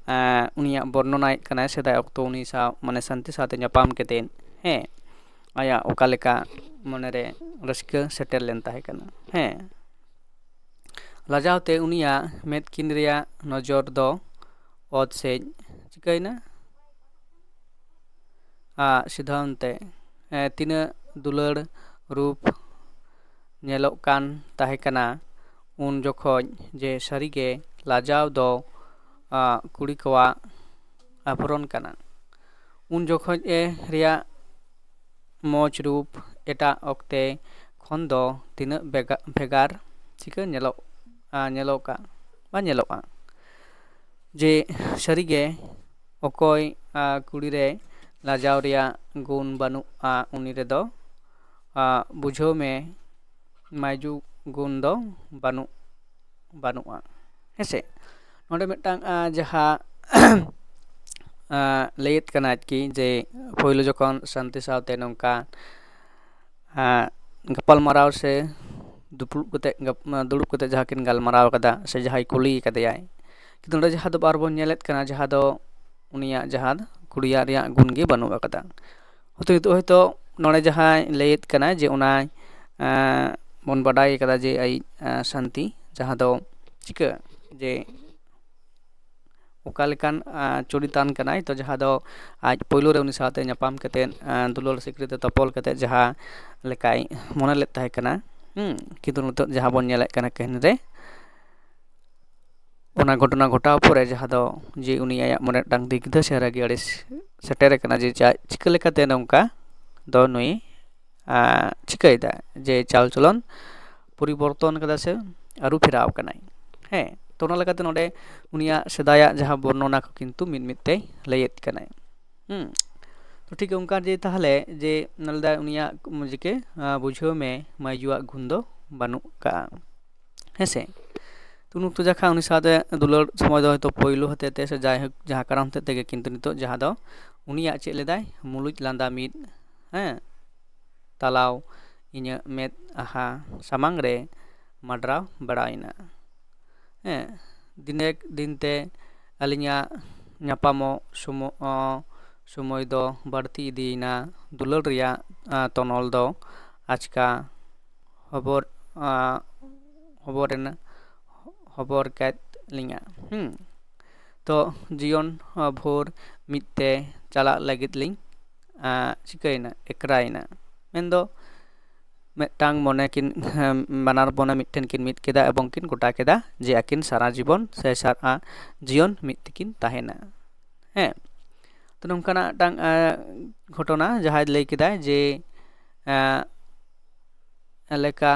ᱮᱸ, ᱩᱱᱤᱭᱟᱜ ᱵᱚᱨᱱᱚᱱᱟᱭᱮᱫ ᱠᱟᱱᱟᱭ ᱥᱮᱫᱟᱭ ᱚᱠᱛᱚ ᱩᱱᱤ ᱥᱟᱶ, ᱢᱟᱱᱮ ᱥᱟᱱᱛᱤ ᱥᱟᱶᱛᱮ ᱧᱟᱯᱟᱢ ᱠᱟᱛᱮᱫ, ᱦᱮᱸ, ᱟᱭᱟᱜ ᱚᱠᱟ ᱞᱮᱠᱟ ᱢᱚᱱᱮᱨᱮ ᱨᱟᱹᱥᱠᱟᱹ ᱥᱮᱴᱮᱨ ᱞᱮᱱ ᱛᱟᱦᱮᱸ ᱠᱟᱱᱟ᱾ ᱦᱮᱸ, ᱞᱟᱡᱟᱣ ᱛᱮ ᱩᱱᱤᱭᱟᱜ ᱢᱮᱫ ᱠᱤᱱ ᱨᱮᱭᱟᱜ ᱱᱚᱡᱚᱨ ᱫᱚ ᱚᱛ ᱥᱮᱫ ᱪᱤᱠᱟᱹᱭᱮᱱᱟ? ᱟᱜ ᱥᱤᱫᱷᱟᱹᱣ ᱮᱱᱛᱮ, ᱮ, ᱛᱤᱱᱟᱹᱜ ᱫᱩᱞᱟᱹᱲ ᱨᱩᱯ ᱧᱮᱞᱚᱜ ᱠᱟᱱ ᱛᱟᱦᱮᱸ ᱠᱟᱱᱟ ᱩᱱ ᱡᱚᱠᱷᱚᱡ ᱡᱮ ᱥᱟᱹᱨᱤᱜᱮ ᱞᱟᱡᱟᱣ ᱫᱚ, ᱟ, ᱠᱩᱲᱤ ᱠᱚᱣᱟᱜ ᱟᱵᱷᱨᱚᱱ ᱠᱟᱱᱟ᱾ ᱩᱱ ᱡᱚᱠᱷᱚᱡ ᱮ ᱨᱮᱭᱟᱜ ᱢᱚᱡᱽ ᱨᱩᱯ ᱮᱴᱟᱜ ᱚᱠᱛᱮ ᱠᱷᱚᱱ ᱫᱚ ᱛᱤᱱᱟᱹᱜ ᱵᱮᱜᱟ-, ᱵᱷᱮᱜᱟᱨ ᱪᱤᱠᱟᱹ ᱧᱮᱞᱚᱜ, ᱧᱮᱞᱚᱜᱼᱟ ᱵᱟ ᱧᱮᱞᱚᱜᱼᱟ ᱡᱮ ᱥᱟᱹᱨᱤᱜᱮ ᱚᱠᱚᱭ ᱠᱩᱲᱤ ᱨᱮ ᱞᱟᱡᱟᱣ ᱨᱮᱭᱟᱜ ᱜᱩᱱ ᱵᱟᱹᱱᱩᱜᱼᱟ, ᱩᱱᱤ ᱨᱮᱫᱚ ᱵᱩᱡᱷᱟᱹᱣ ᱢᱮ ᱢᱟᱭᱡᱩ ᱜᱩᱱ ᱫᱚ ᱵᱟᱹᱱᱩᱜ ᱵᱟᱹᱱᱩᱜᱼᱟ᱾ ᱦᱮᱸᱥᱮ, ᱱᱚᱰᱮ ᱢᱤᱫᱴᱟᱝ ᱡᱟᱦᱟᱸ ᱞᱟᱹᱭᱮᱫ ᱠᱟᱱᱟ ᱟᱨᱠᱤ ᱡᱮ ᱯᱳᱭᱞᱳ ᱡᱚᱠᱷᱚᱱ ᱥᱟᱱᱛᱤ ᱥᱟᱶᱛᱮ ᱱᱚᱝᱠᱟ ᱜᱟᱯᱟᱞᱢᱟᱨᱟᱣ ᱥᱮ ᱫᱩᱯᱲᱩᱵ ᱠᱟᱛᱮ ᱫᱩᱲᱩᱵ ᱠᱟᱛᱮ ᱡᱟᱦᱟᱸ ᱠᱤᱱ ᱜᱟᱞᱢᱟᱨᱟᱣ ᱠᱟᱫᱟ ᱥᱮ ᱡᱟᱦᱟᱸᱭ ᱠᱩᱞᱤ ᱠᱟᱫᱮᱭᱟᱭ, ᱠᱤᱱᱛᱩ ᱱᱚᱰᱮ ᱡᱟᱦᱟᱸ ᱫᱚ ᱵᱟᱨ ᱵᱚᱱ ᱧᱮᱞᱮᱫ ᱠᱟᱱᱟ, ᱡᱟᱦᱟᱸ ᱫᱚ ᱩᱱᱤᱭᱟᱜ ᱡᱟᱦᱟᱸ ᱠᱩᱲᱤᱭᱟᱜ ᱨᱮᱭᱟᱜ ᱜᱩᱱ ᱜᱮ ᱵᱟᱹᱱᱩᱜ ᱟᱠᱟᱫᱟ᱾ ᱦᱚᱭᱛᱳ ᱱᱤᱛᱚᱜ ᱦᱚᱭᱛᱳ ᱱᱚᱰᱮ ᱡᱟᱦᱟᱸᱭ ᱞᱟᱹᱭᱮᱫ ᱠᱟᱱᱟ ᱡᱮ ᱚᱱᱟ ᱵᱚᱱ ᱵᱟᱰᱟᱭ ᱠᱟᱫᱟ ᱡᱮ ᱟᱡ ᱥᱟᱱᱛᱤ ᱡᱟᱦᱟᱸ ᱫᱚ ᱪᱤᱠᱟᱹ ᱡᱮ ᱚᱠᱟ ᱞᱮᱠᱟᱱ ᱪᱚᱨᱤᱛᱟᱱ ᱠᱟᱱᱟᱭ, ᱛᱚ ᱡᱟᱦᱟᱸ ᱫᱚ ᱟᱡ ᱯᱳᱭᱞᱳ ᱨᱮ ᱩᱱᱤ ᱥᱟᱶᱛᱮ ᱧᱟᱯᱟᱢ ᱠᱟᱛᱮᱫ ᱫᱩᱞᱟᱹᱲ ᱥᱤᱠᱲᱤ ᱛᱮ ᱛᱚᱯᱚᱞ ᱠᱟᱛᱮᱫ ᱡᱟᱦᱟᱸ ᱞᱮᱠᱟᱭ ᱢᱚᱱᱮ ᱞᱮᱫ ᱛᱟᱦᱮᱸ ᱠᱟᱱᱟ, ᱦᱩᱸ, ᱠᱤᱱᱛᱩ ᱱᱤᱛᱚᱜ ᱡᱟᱦᱟᱸ ᱵᱚᱱ ᱧᱮᱞᱮᱫ ᱠᱟᱱᱟ ᱠᱟᱹᱦᱱᱤ ᱨᱮ, ᱚᱱᱟ ᱜᱷᱚᱴᱚᱱᱟ ᱜᱷᱚᱴᱟᱣ ᱯᱚᱨᱮ ᱡᱟᱦᱟᱸ ᱫᱚ ᱡᱮ ᱩᱱᱤ ᱟᱭᱟᱜ ᱢᱚᱱᱮ ᱢᱤᱫᱴᱟᱝ ᱫᱤᱜᱽᱫᱷᱟᱹ ᱥᱮ ᱨᱟᱹᱜᱤ ᱟᱹᱲᱤᱥ ᱥᱮᱴᱮᱨ ᱟᱠᱟᱱᱟ ᱡᱮ ᱪᱟ- ᱪᱤᱠᱟᱹ ᱞᱮᱠᱟᱛᱮ ᱱᱚᱝᱠᱟ ᱫᱚ ᱱᱩᱭ ᱪᱤᱠᱟᱹᱭᱮᱫᱟ, ᱡᱮ ᱪᱟᱞᱪᱚᱞᱚᱱ ᱯᱚᱨᱤᱵᱚᱨᱛᱚᱱ ᱠᱟᱫᱟ ᱥᱮ ᱟᱹᱨᱩ ᱯᱷᱮᱨᱟᱣ ᱠᱟᱱᱟᱭ᱾ ᱦᱮᱸ, ᱛᱚ ᱚᱱᱟ ᱞᱮᱠᱟᱛᱮ ᱱᱚᱰᱮ ᱩᱱᱤᱭᱟᱜ ᱥᱮᱫᱟᱭᱟᱜ ᱡᱟᱦᱟᱸ ᱵᱚᱨᱱᱚᱱᱟ ᱠᱚ ᱠᱤᱱᱛᱩ ᱢᱤᱫ ᱢᱤᱫ ᱛᱮᱭ ᱞᱟᱹᱭᱮᱫ ᱠᱟᱱᱟᱭ᱾ ᱦᱩᱸ, ᱛᱚ ᱴᱷᱤᱠ ᱚᱱᱠᱟ ᱡᱮ ᱛᱟᱦᱚᱞᱮ ᱡᱮ ᱞᱟᱹᱭᱫᱟᱭ ᱩᱱᱤᱭᱟᱜ ᱡᱮᱠᱮ ᱵᱩᱡᱷᱟᱹᱣ ᱢᱮ ᱢᱟᱹᱭᱡᱩᱣᱟᱜ ᱜᱩᱱ ᱫᱚ ᱵᱟᱹᱱᱩᱜ ᱠᱟᱜᱼᱟ᱾ ᱦᱮᱸᱥᱮ, ᱛᱚ ᱩᱱ ᱚᱠᱛᱚ ᱡᱟᱠᱷᱟ ᱩᱱᱤ ᱥᱟᱶᱛᱮ ᱫᱩᱞᱟᱹᱲ ᱥᱚᱢᱚᱭ ᱫᱚ ᱦᱚᱭᱛᱳ ᱯᱳᱭᱞᱳ ᱦᱚᱛᱮᱡ ᱛᱮ ᱥᱮ ᱡᱟᱭᱦᱳᱠ ᱡᱟᱦᱟᱸ ᱠᱟᱨᱚᱱ ᱦᱚᱛᱮᱡ ᱛᱮᱜᱮ, ᱠᱤᱱᱛᱩ ᱱᱤᱛᱚᱜ ᱡᱟᱦᱟᱸ ᱫᱚ ᱩᱱᱤᱭᱟᱜ ᱪᱮᱫ ᱞᱮᱫᱟᱭ, ᱢᱩᱞᱩᱡ ᱞᱟᱸᱫᱟ ᱢᱤᱫ, ᱦᱮᱸ, ᱛᱟᱞᱟᱣ ᱤᱧᱟᱹᱜ ᱢᱮᱫᱦᱟ ᱥᱟᱢᱟᱝ ᱨᱮ ᱢᱟᱰᱨᱟᱣ ᱵᱟᱲᱟᱭᱮᱱᱟ᱾ ᱦᱮᱸ, ᱫᱤᱱᱮᱠ ᱫᱤᱱᱛᱮ ᱟᱹᱞᱤᱧᱟᱜ ᱧᱟᱯᱟᱢᱚᱜ ᱥᱚᱢᱚ- ᱥᱚᱢᱚᱭ ᱫᱚ ᱵᱟᱹᱲᱛᱤ ᱤᱫᱤᱭᱮᱱᱟ᱾ ᱫᱩᱞᱟᱹᱲ ᱨᱮᱭᱟᱜ ᱛᱚᱱᱚᱞ ᱫᱚ ᱟᱪᱠᱟ ᱦᱚᱵᱚᱨ ᱦᱚᱵᱚᱨ ᱮᱱᱟ, ᱦᱚᱵᱚᱨ ᱠᱮᱫ ᱞᱤᱧᱟ᱾ ᱦᱩᱸ, ᱛᱚ ᱡᱤᱭᱚᱱ ᱵᱷᱳᱨ ᱢᱤᱫ ᱛᱮ ᱪᱟᱞᱟᱜ ᱞᱟᱹᱜᱤᱫ ᱞᱤᱧ ᱪᱤᱠᱟᱹᱭᱮᱱᱟ, ᱮᱠᱨᱟᱭᱮᱱᱟ᱾ ᱢᱮᱱᱫᱚ ᱢᱤᱫᱴᱟᱝ ᱢᱚᱱᱮ ᱠᱤᱱ ᱵᱟᱱᱟᱨ ᱢᱚᱱᱮ ᱢᱤᱫᱴᱷᱮᱱ ᱠᱤᱱ ᱢᱤᱫ ᱠᱮᱫᱟ ᱮᱵᱚᱝ ᱠᱤᱱ ᱜᱚᱴᱟ ᱠᱮᱫᱟ ᱡᱮ ᱟᱹᱠᱤᱱ ᱥᱟᱨᱟ ᱡᱤᱵᱚᱱ ᱥᱮ ᱥᱟᱨᱟ ᱡᱤᱭᱚᱱ ᱢᱤᱫ ᱛᱮᱠᱤᱱ ᱛᱟᱦᱮᱱᱟ᱾ ᱦᱮᱸ, ᱛᱚ ᱱᱚᱝᱠᱟᱱᱟᱜ ᱢᱤᱫᱴᱟᱝ ᱜᱷᱚᱴᱚᱱᱟ ᱡᱟᱦᱟᱸᱭ ᱞᱟᱹᱭ ᱠᱮᱫᱟᱭ ᱡᱮ ᱮᱞᱮᱠᱟ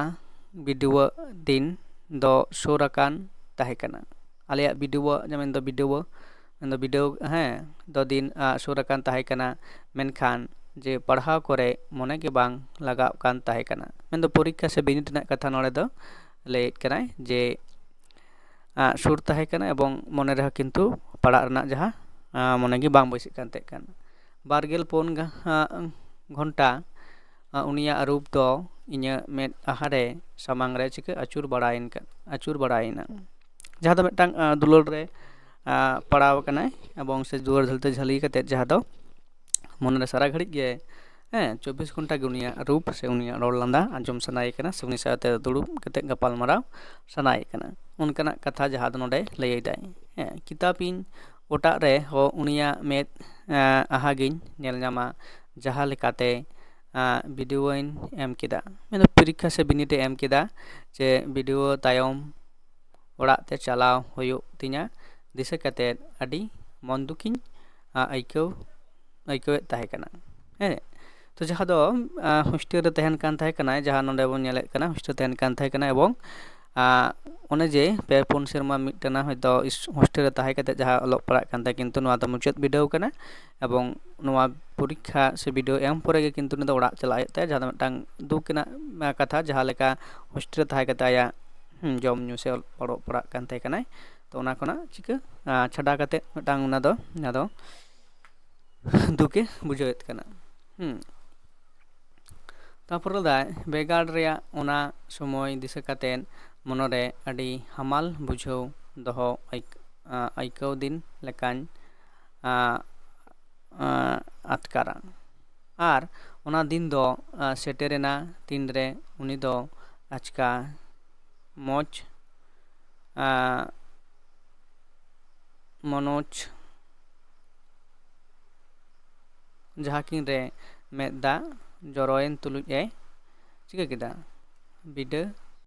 ᱵᱤᱰᱣᱟᱹ ᱫᱤᱱ ᱫᱚ ᱥᱩᱨ ᱟᱠᱟᱱ ᱛᱟᱦᱮᱸ ᱠᱟᱱᱟ᱾ ᱟᱞᱮᱭᱟᱜ ᱵᱤᱰᱟᱹᱣ, ᱢᱮᱱᱫᱚ ᱵᱤᱰᱟᱹᱣ, ᱢᱮᱱᱫᱚ ᱵᱤᱰᱟᱹᱣ, ᱦᱮᱸ, ᱫᱚ ᱫᱤᱱ ᱟᱜ ᱥᱩᱨ ᱟᱠᱟᱱ ᱛᱟᱦᱮᱸ ᱠᱟᱱᱟ, ᱢᱮᱱᱠᱷᱟᱱ ᱡᱮ ᱯᱟᱲᱦᱟᱣ ᱠᱚᱨᱮ ᱢᱚᱱᱮ ᱜᱮ ᱵᱟᱝ ᱞᱟᱜᱟᱣ ᱠᱟᱱ ᱛᱟᱦᱮᱸ ᱠᱟᱱᱟ᱾ ᱢᱮᱱᱫᱚ ᱯᱚᱨᱤᱠᱠᱷᱟ ᱥᱮ ᱵᱤᱱᱤᱰ ᱨᱮᱱᱟᱜ ᱠᱟᱛᱷᱟ ᱱᱚᱰᱮ ᱫᱚ ᱞᱟᱹᱭᱮᱫ ᱠᱟᱱᱟᱭ ᱡᱮ ᱟᱜ, ᱥᱩᱨ ᱛᱟᱦᱮᱸ ᱠᱟᱱᱟ ᱮᱵᱚᱝ ᱢᱚᱱᱮ ᱨᱮᱦᱚᱸ ᱠᱤᱱᱛᱩ ᱯᱟᱲᱦᱟᱜ ᱨᱮᱱᱟᱜ ᱡᱟᱦᱟᱸ, ᱟᱜ, ᱢᱚᱱᱮ ᱜᱮ ᱵᱟᱝ ᱵᱟᱹᱭᱥᱟᱹᱜ ᱠᱟᱱ ᱛᱟᱦᱮᱸ ᱠᱟᱱᱟ᱾ ᱵᱟᱨᱜᱮᱞ ᱯᱩᱱ ᱜᱷᱟ-, ᱟᱜ, ᱜᱷᱚᱱᱴᱟ, ᱟᱜ, ᱩᱱᱤᱭᱟᱜ ᱨᱩᱯ ᱫᱚ ᱤᱧᱟᱹᱜ ᱢᱮᱫ ᱟᱦᱟ ᱨᱮ ᱥᱟᱢᱟᱝ ᱨᱮ ᱪᱤᱠᱟᱹ ᱟᱹᱪᱩᱨ ᱵᱟᱲᱟᱭᱮᱱ ᱠᱟ-, ᱟᱹᱪᱩᱨ ᱵᱟᱲᱟᱭᱮᱱᱟ᱾ ᱡᱟᱦᱟᱸ ᱫᱚ ᱢᱤᱫᱴᱟᱝ, ᱟᱜ, ᱫᱩᱞᱟᱹᱲ ᱨᱮ, ᱟᱜ, ᱯᱟᱲᱟᱣ ᱟᱠᱟᱱᱟᱭ ᱮᱵᱚᱝ ᱥᱮ ᱫᱩᱞᱟᱹᱲ ᱫᱷᱟᱹᱞᱛᱮ ᱡᱷᱟᱹᱞᱤ ᱠᱟᱛᱮᱫ ᱡᱟᱦᱟᱸ ᱫᱚ ᱢᱚᱱᱮᱨᱮ ᱥᱟᱨᱟ ᱜᱷᱟᱹᱲᱤᱡ ᱜᱮ, ᱦᱮᱸ, ᱪᱚᱵᱵᱤᱥ ᱜᱷᱚᱱᱴᱟ ᱜᱮ ᱩᱱᱤᱭᱟᱜ ᱨᱩᱯ ᱥᱮ ᱩᱱᱤᱭᱟᱜ ᱨᱚᱲ ᱞᱟᱸᱫᱟ ᱟᱸᱡᱚᱢ ᱥᱟᱱᱟᱭᱮ ᱠᱟᱱᱟ ᱥᱮ ᱩᱱᱤ ᱥᱟᱶᱛᱮ ᱫᱩᱲᱩᱵ ᱠᱟᱛᱮᱫ ᱜᱟᱯᱟᱞ ᱢᱟᱨᱟᱣ ᱥᱟᱱᱟᱭᱮ ᱠᱟᱱᱟ, ᱚᱱᱠᱟᱱᱟᱜ ᱠᱟᱛᱷᱟ ᱡᱟᱦᱟᱸ ᱫᱚ ᱱᱚᱰᱮ ᱞᱟᱹᱭ ᱮᱫᱟᱭ᱾ ᱦᱮᱸ, ᱠᱤᱛᱟᱹᱵ ᱤᱧ ᱚᱴᱟᱜ ᱨᱮ ᱦᱚᱸ ᱩᱱᱤᱭᱟᱜ ᱢᱮᱫ, ᱮᱸ, ᱟᱦᱟ ᱜᱤᱧ ᱧᱮᱞ ᱧᱟᱢᱟ, ᱡᱟᱦᱟᱸ ᱞᱮᱠᱟᱛᱮ, ᱮᱸ, ᱵᱤᱰᱟᱹᱣ ᱤᱧ ᱮᱢ ᱠᱮᱫᱟ, ᱢᱮᱱᱫᱚ ᱯᱚᱨᱤᱠᱠᱷᱟ ᱥᱮ ᱵᱤᱱᱤᱰ ᱮ ᱮᱢ ᱠᱮᱫᱟ, ᱡᱮ ᱵᱤᱰᱟᱹᱣ ᱛᱟᱭᱚᱢ ᱚᱲᱟᱜ ᱛᱮ ᱪᱟᱞᱟᱣ ᱦᱩᱭᱩᱜ ᱛᱤᱧᱟ ᱫᱤᱥᱟᱹ ᱠᱟᱛᱮᱫ ᱟᱹᱰᱤ ᱢᱚᱱ ᱫᱩᱠᱤᱧ, ᱟ, ᱟᱹᱭᱠᱟᱹᱣ, ᱟᱹᱭᱠᱟᱹᱣᱮᱫ ᱛᱟᱦᱮᱸ ᱠᱟᱱᱟ᱾ ᱦᱮᱸ, ᱛᱚ ᱡᱟᱦᱟᱸ ᱫᱚ, ᱟ, ᱦᱳᱥᱴᱮᱞ ᱨᱮ ᱛᱟᱦᱮᱱ ᱠᱟᱱ ᱛᱟᱦᱮᱸ ᱠᱟᱱᱟᱭ, ᱡᱟᱦᱟᱸ ᱱᱚᱰᱮ ᱵᱚᱱ ᱧᱮᱞᱮᱫ ᱠᱟᱱᱟ, ᱦᱳᱥᱴᱮᱞ ᱨᱮ ᱛᱟᱦᱮᱱ ᱠᱟᱱ ᱛᱟᱦᱮᱸ ᱠᱟᱱᱟ ᱮᱵᱚᱝ, ᱟ, ᱚᱱᱮ ᱡᱮ ᱯᱮ ᱯᱩᱱ ᱥᱮᱨᱢᱟ ᱢᱤᱫ ᱴᱟᱱᱟ ᱦᱚᱭᱛᱳ ᱤᱥ-, ᱦᱳᱥᱴᱮᱞ ᱨᱮ ᱛᱟᱦᱮᱸ ᱠᱟᱛᱮᱫ ᱡᱟᱦᱟᱸ ᱚᱞᱚᱜ ᱯᱟᱲᱦᱟᱜ ᱠᱟᱱ ᱛᱟᱦᱮᱸ, ᱠᱤᱱᱛᱩ ᱱᱚᱣᱟ ᱫᱚ ᱢᱩᱪᱟᱹᱫ ᱵᱤᱰᱟᱹᱣ ᱠᱟᱱᱟ ᱮᱵᱚᱝ ᱱᱚᱣᱟ ᱯᱚᱨᱤᱠᱠᱷᱟ ᱥᱮ ᱵᱤᱰᱟᱹᱣ ᱮᱢ ᱯᱚᱨᱮ ᱜᱮ ᱠᱤᱱᱛᱩ ᱩᱱᱤ ᱫᱚ ᱚᱲᱟᱜ ᱪᱟᱞᱟᱜ ᱦᱩᱭᱩᱜ ᱛᱟᱭᱟ, ᱡᱟᱦᱟᱸ ᱫᱚ ᱢᱤᱫᱴᱟᱝ ᱫᱩᱠ ᱨᱮᱱᱟᱜ, ᱟ, ᱠᱟᱛᱷᱟ, ᱡᱟᱦᱟᱸ ᱞᱮᱠᱟ ᱦᱳᱥᱴᱮᱞ ᱨᱮ ᱛᱟᱦᱮᱸ ᱠᱟᱛᱮᱫ ᱟᱭᱟᱜ, ᱦᱩᱸ, ᱡᱚᱢ ᱧᱩ ᱥᱮ ᱚᱞᱚᱜ ᱯᱟᱲᱦᱟᱜ ᱠᱟᱱ ᱛᱟᱦᱮᱸ ᱠᱟᱱᱟᱭ, ᱛᱚ ᱚᱱᱟ ᱠᱷᱚᱱᱟᱜ ᱪᱤᱠᱟᱹ, ᱟ, ᱪᱷᱟᱰᱟ ᱠᱟᱛᱮᱫ ᱢᱤᱫᱴᱟᱝ ᱚᱱᱟ ᱫᱚ, ᱚᱱᱟ ᱫᱚ ᱫᱩᱠᱮ ᱵᱩᱡᱷᱟᱹᱣᱮᱫ ᱠᱟᱱᱟ᱾ ᱦᱩᱸ᱾ ᱛᱟᱨᱯᱚᱨ ᱞᱟᱹᱭᱫᱟᱭ, ᱵᱮᱜᱟᱲ ᱨᱮᱭᱟᱜ ᱚᱱᱟ ᱥᱚᱢᱚᱭ ᱫᱤᱥᱟᱹ ᱠᱟᱛᱮᱫ ᱢᱚᱱᱮᱨᱮ ᱟᱹᱰᱤ ᱦᱟᱢᱟᱞ ᱵᱩᱡᱷᱟᱹᱣ ᱫᱚᱦᱚ ᱟᱹᱭᱠ-, ᱟ, ᱟᱹᱭᱠᱟᱹᱣ ᱫᱤᱱ ᱞᱮᱠᱟᱧ, ᱟ, ᱟ, ᱟᱴᱠᱟᱨᱟ᱾ ᱟᱨ ᱚᱱᱟ ᱫᱤᱱ ᱫᱚ, ᱟ, ᱥᱮᱴᱮᱨᱮᱱᱟ ᱛᱤᱱᱨᱮ ᱩᱱᱤ ᱫᱚ ᱟᱪᱠᱟ ᱢᱚᱡᱽ, ᱟ, ᱢᱚᱱᱳᱡᱽ ᱡᱟᱦᱟᱸ ᱠᱤᱱ ᱨᱮ ᱢᱮᱫ ᱫᱟᱜ ᱡᱚᱨᱚᱭᱮᱱ ᱛᱩᱞᱩᱡ ᱮ ᱪᱤᱠᱟᱹ ᱠᱮᱫᱟ? ᱵᱤᱰᱟᱹ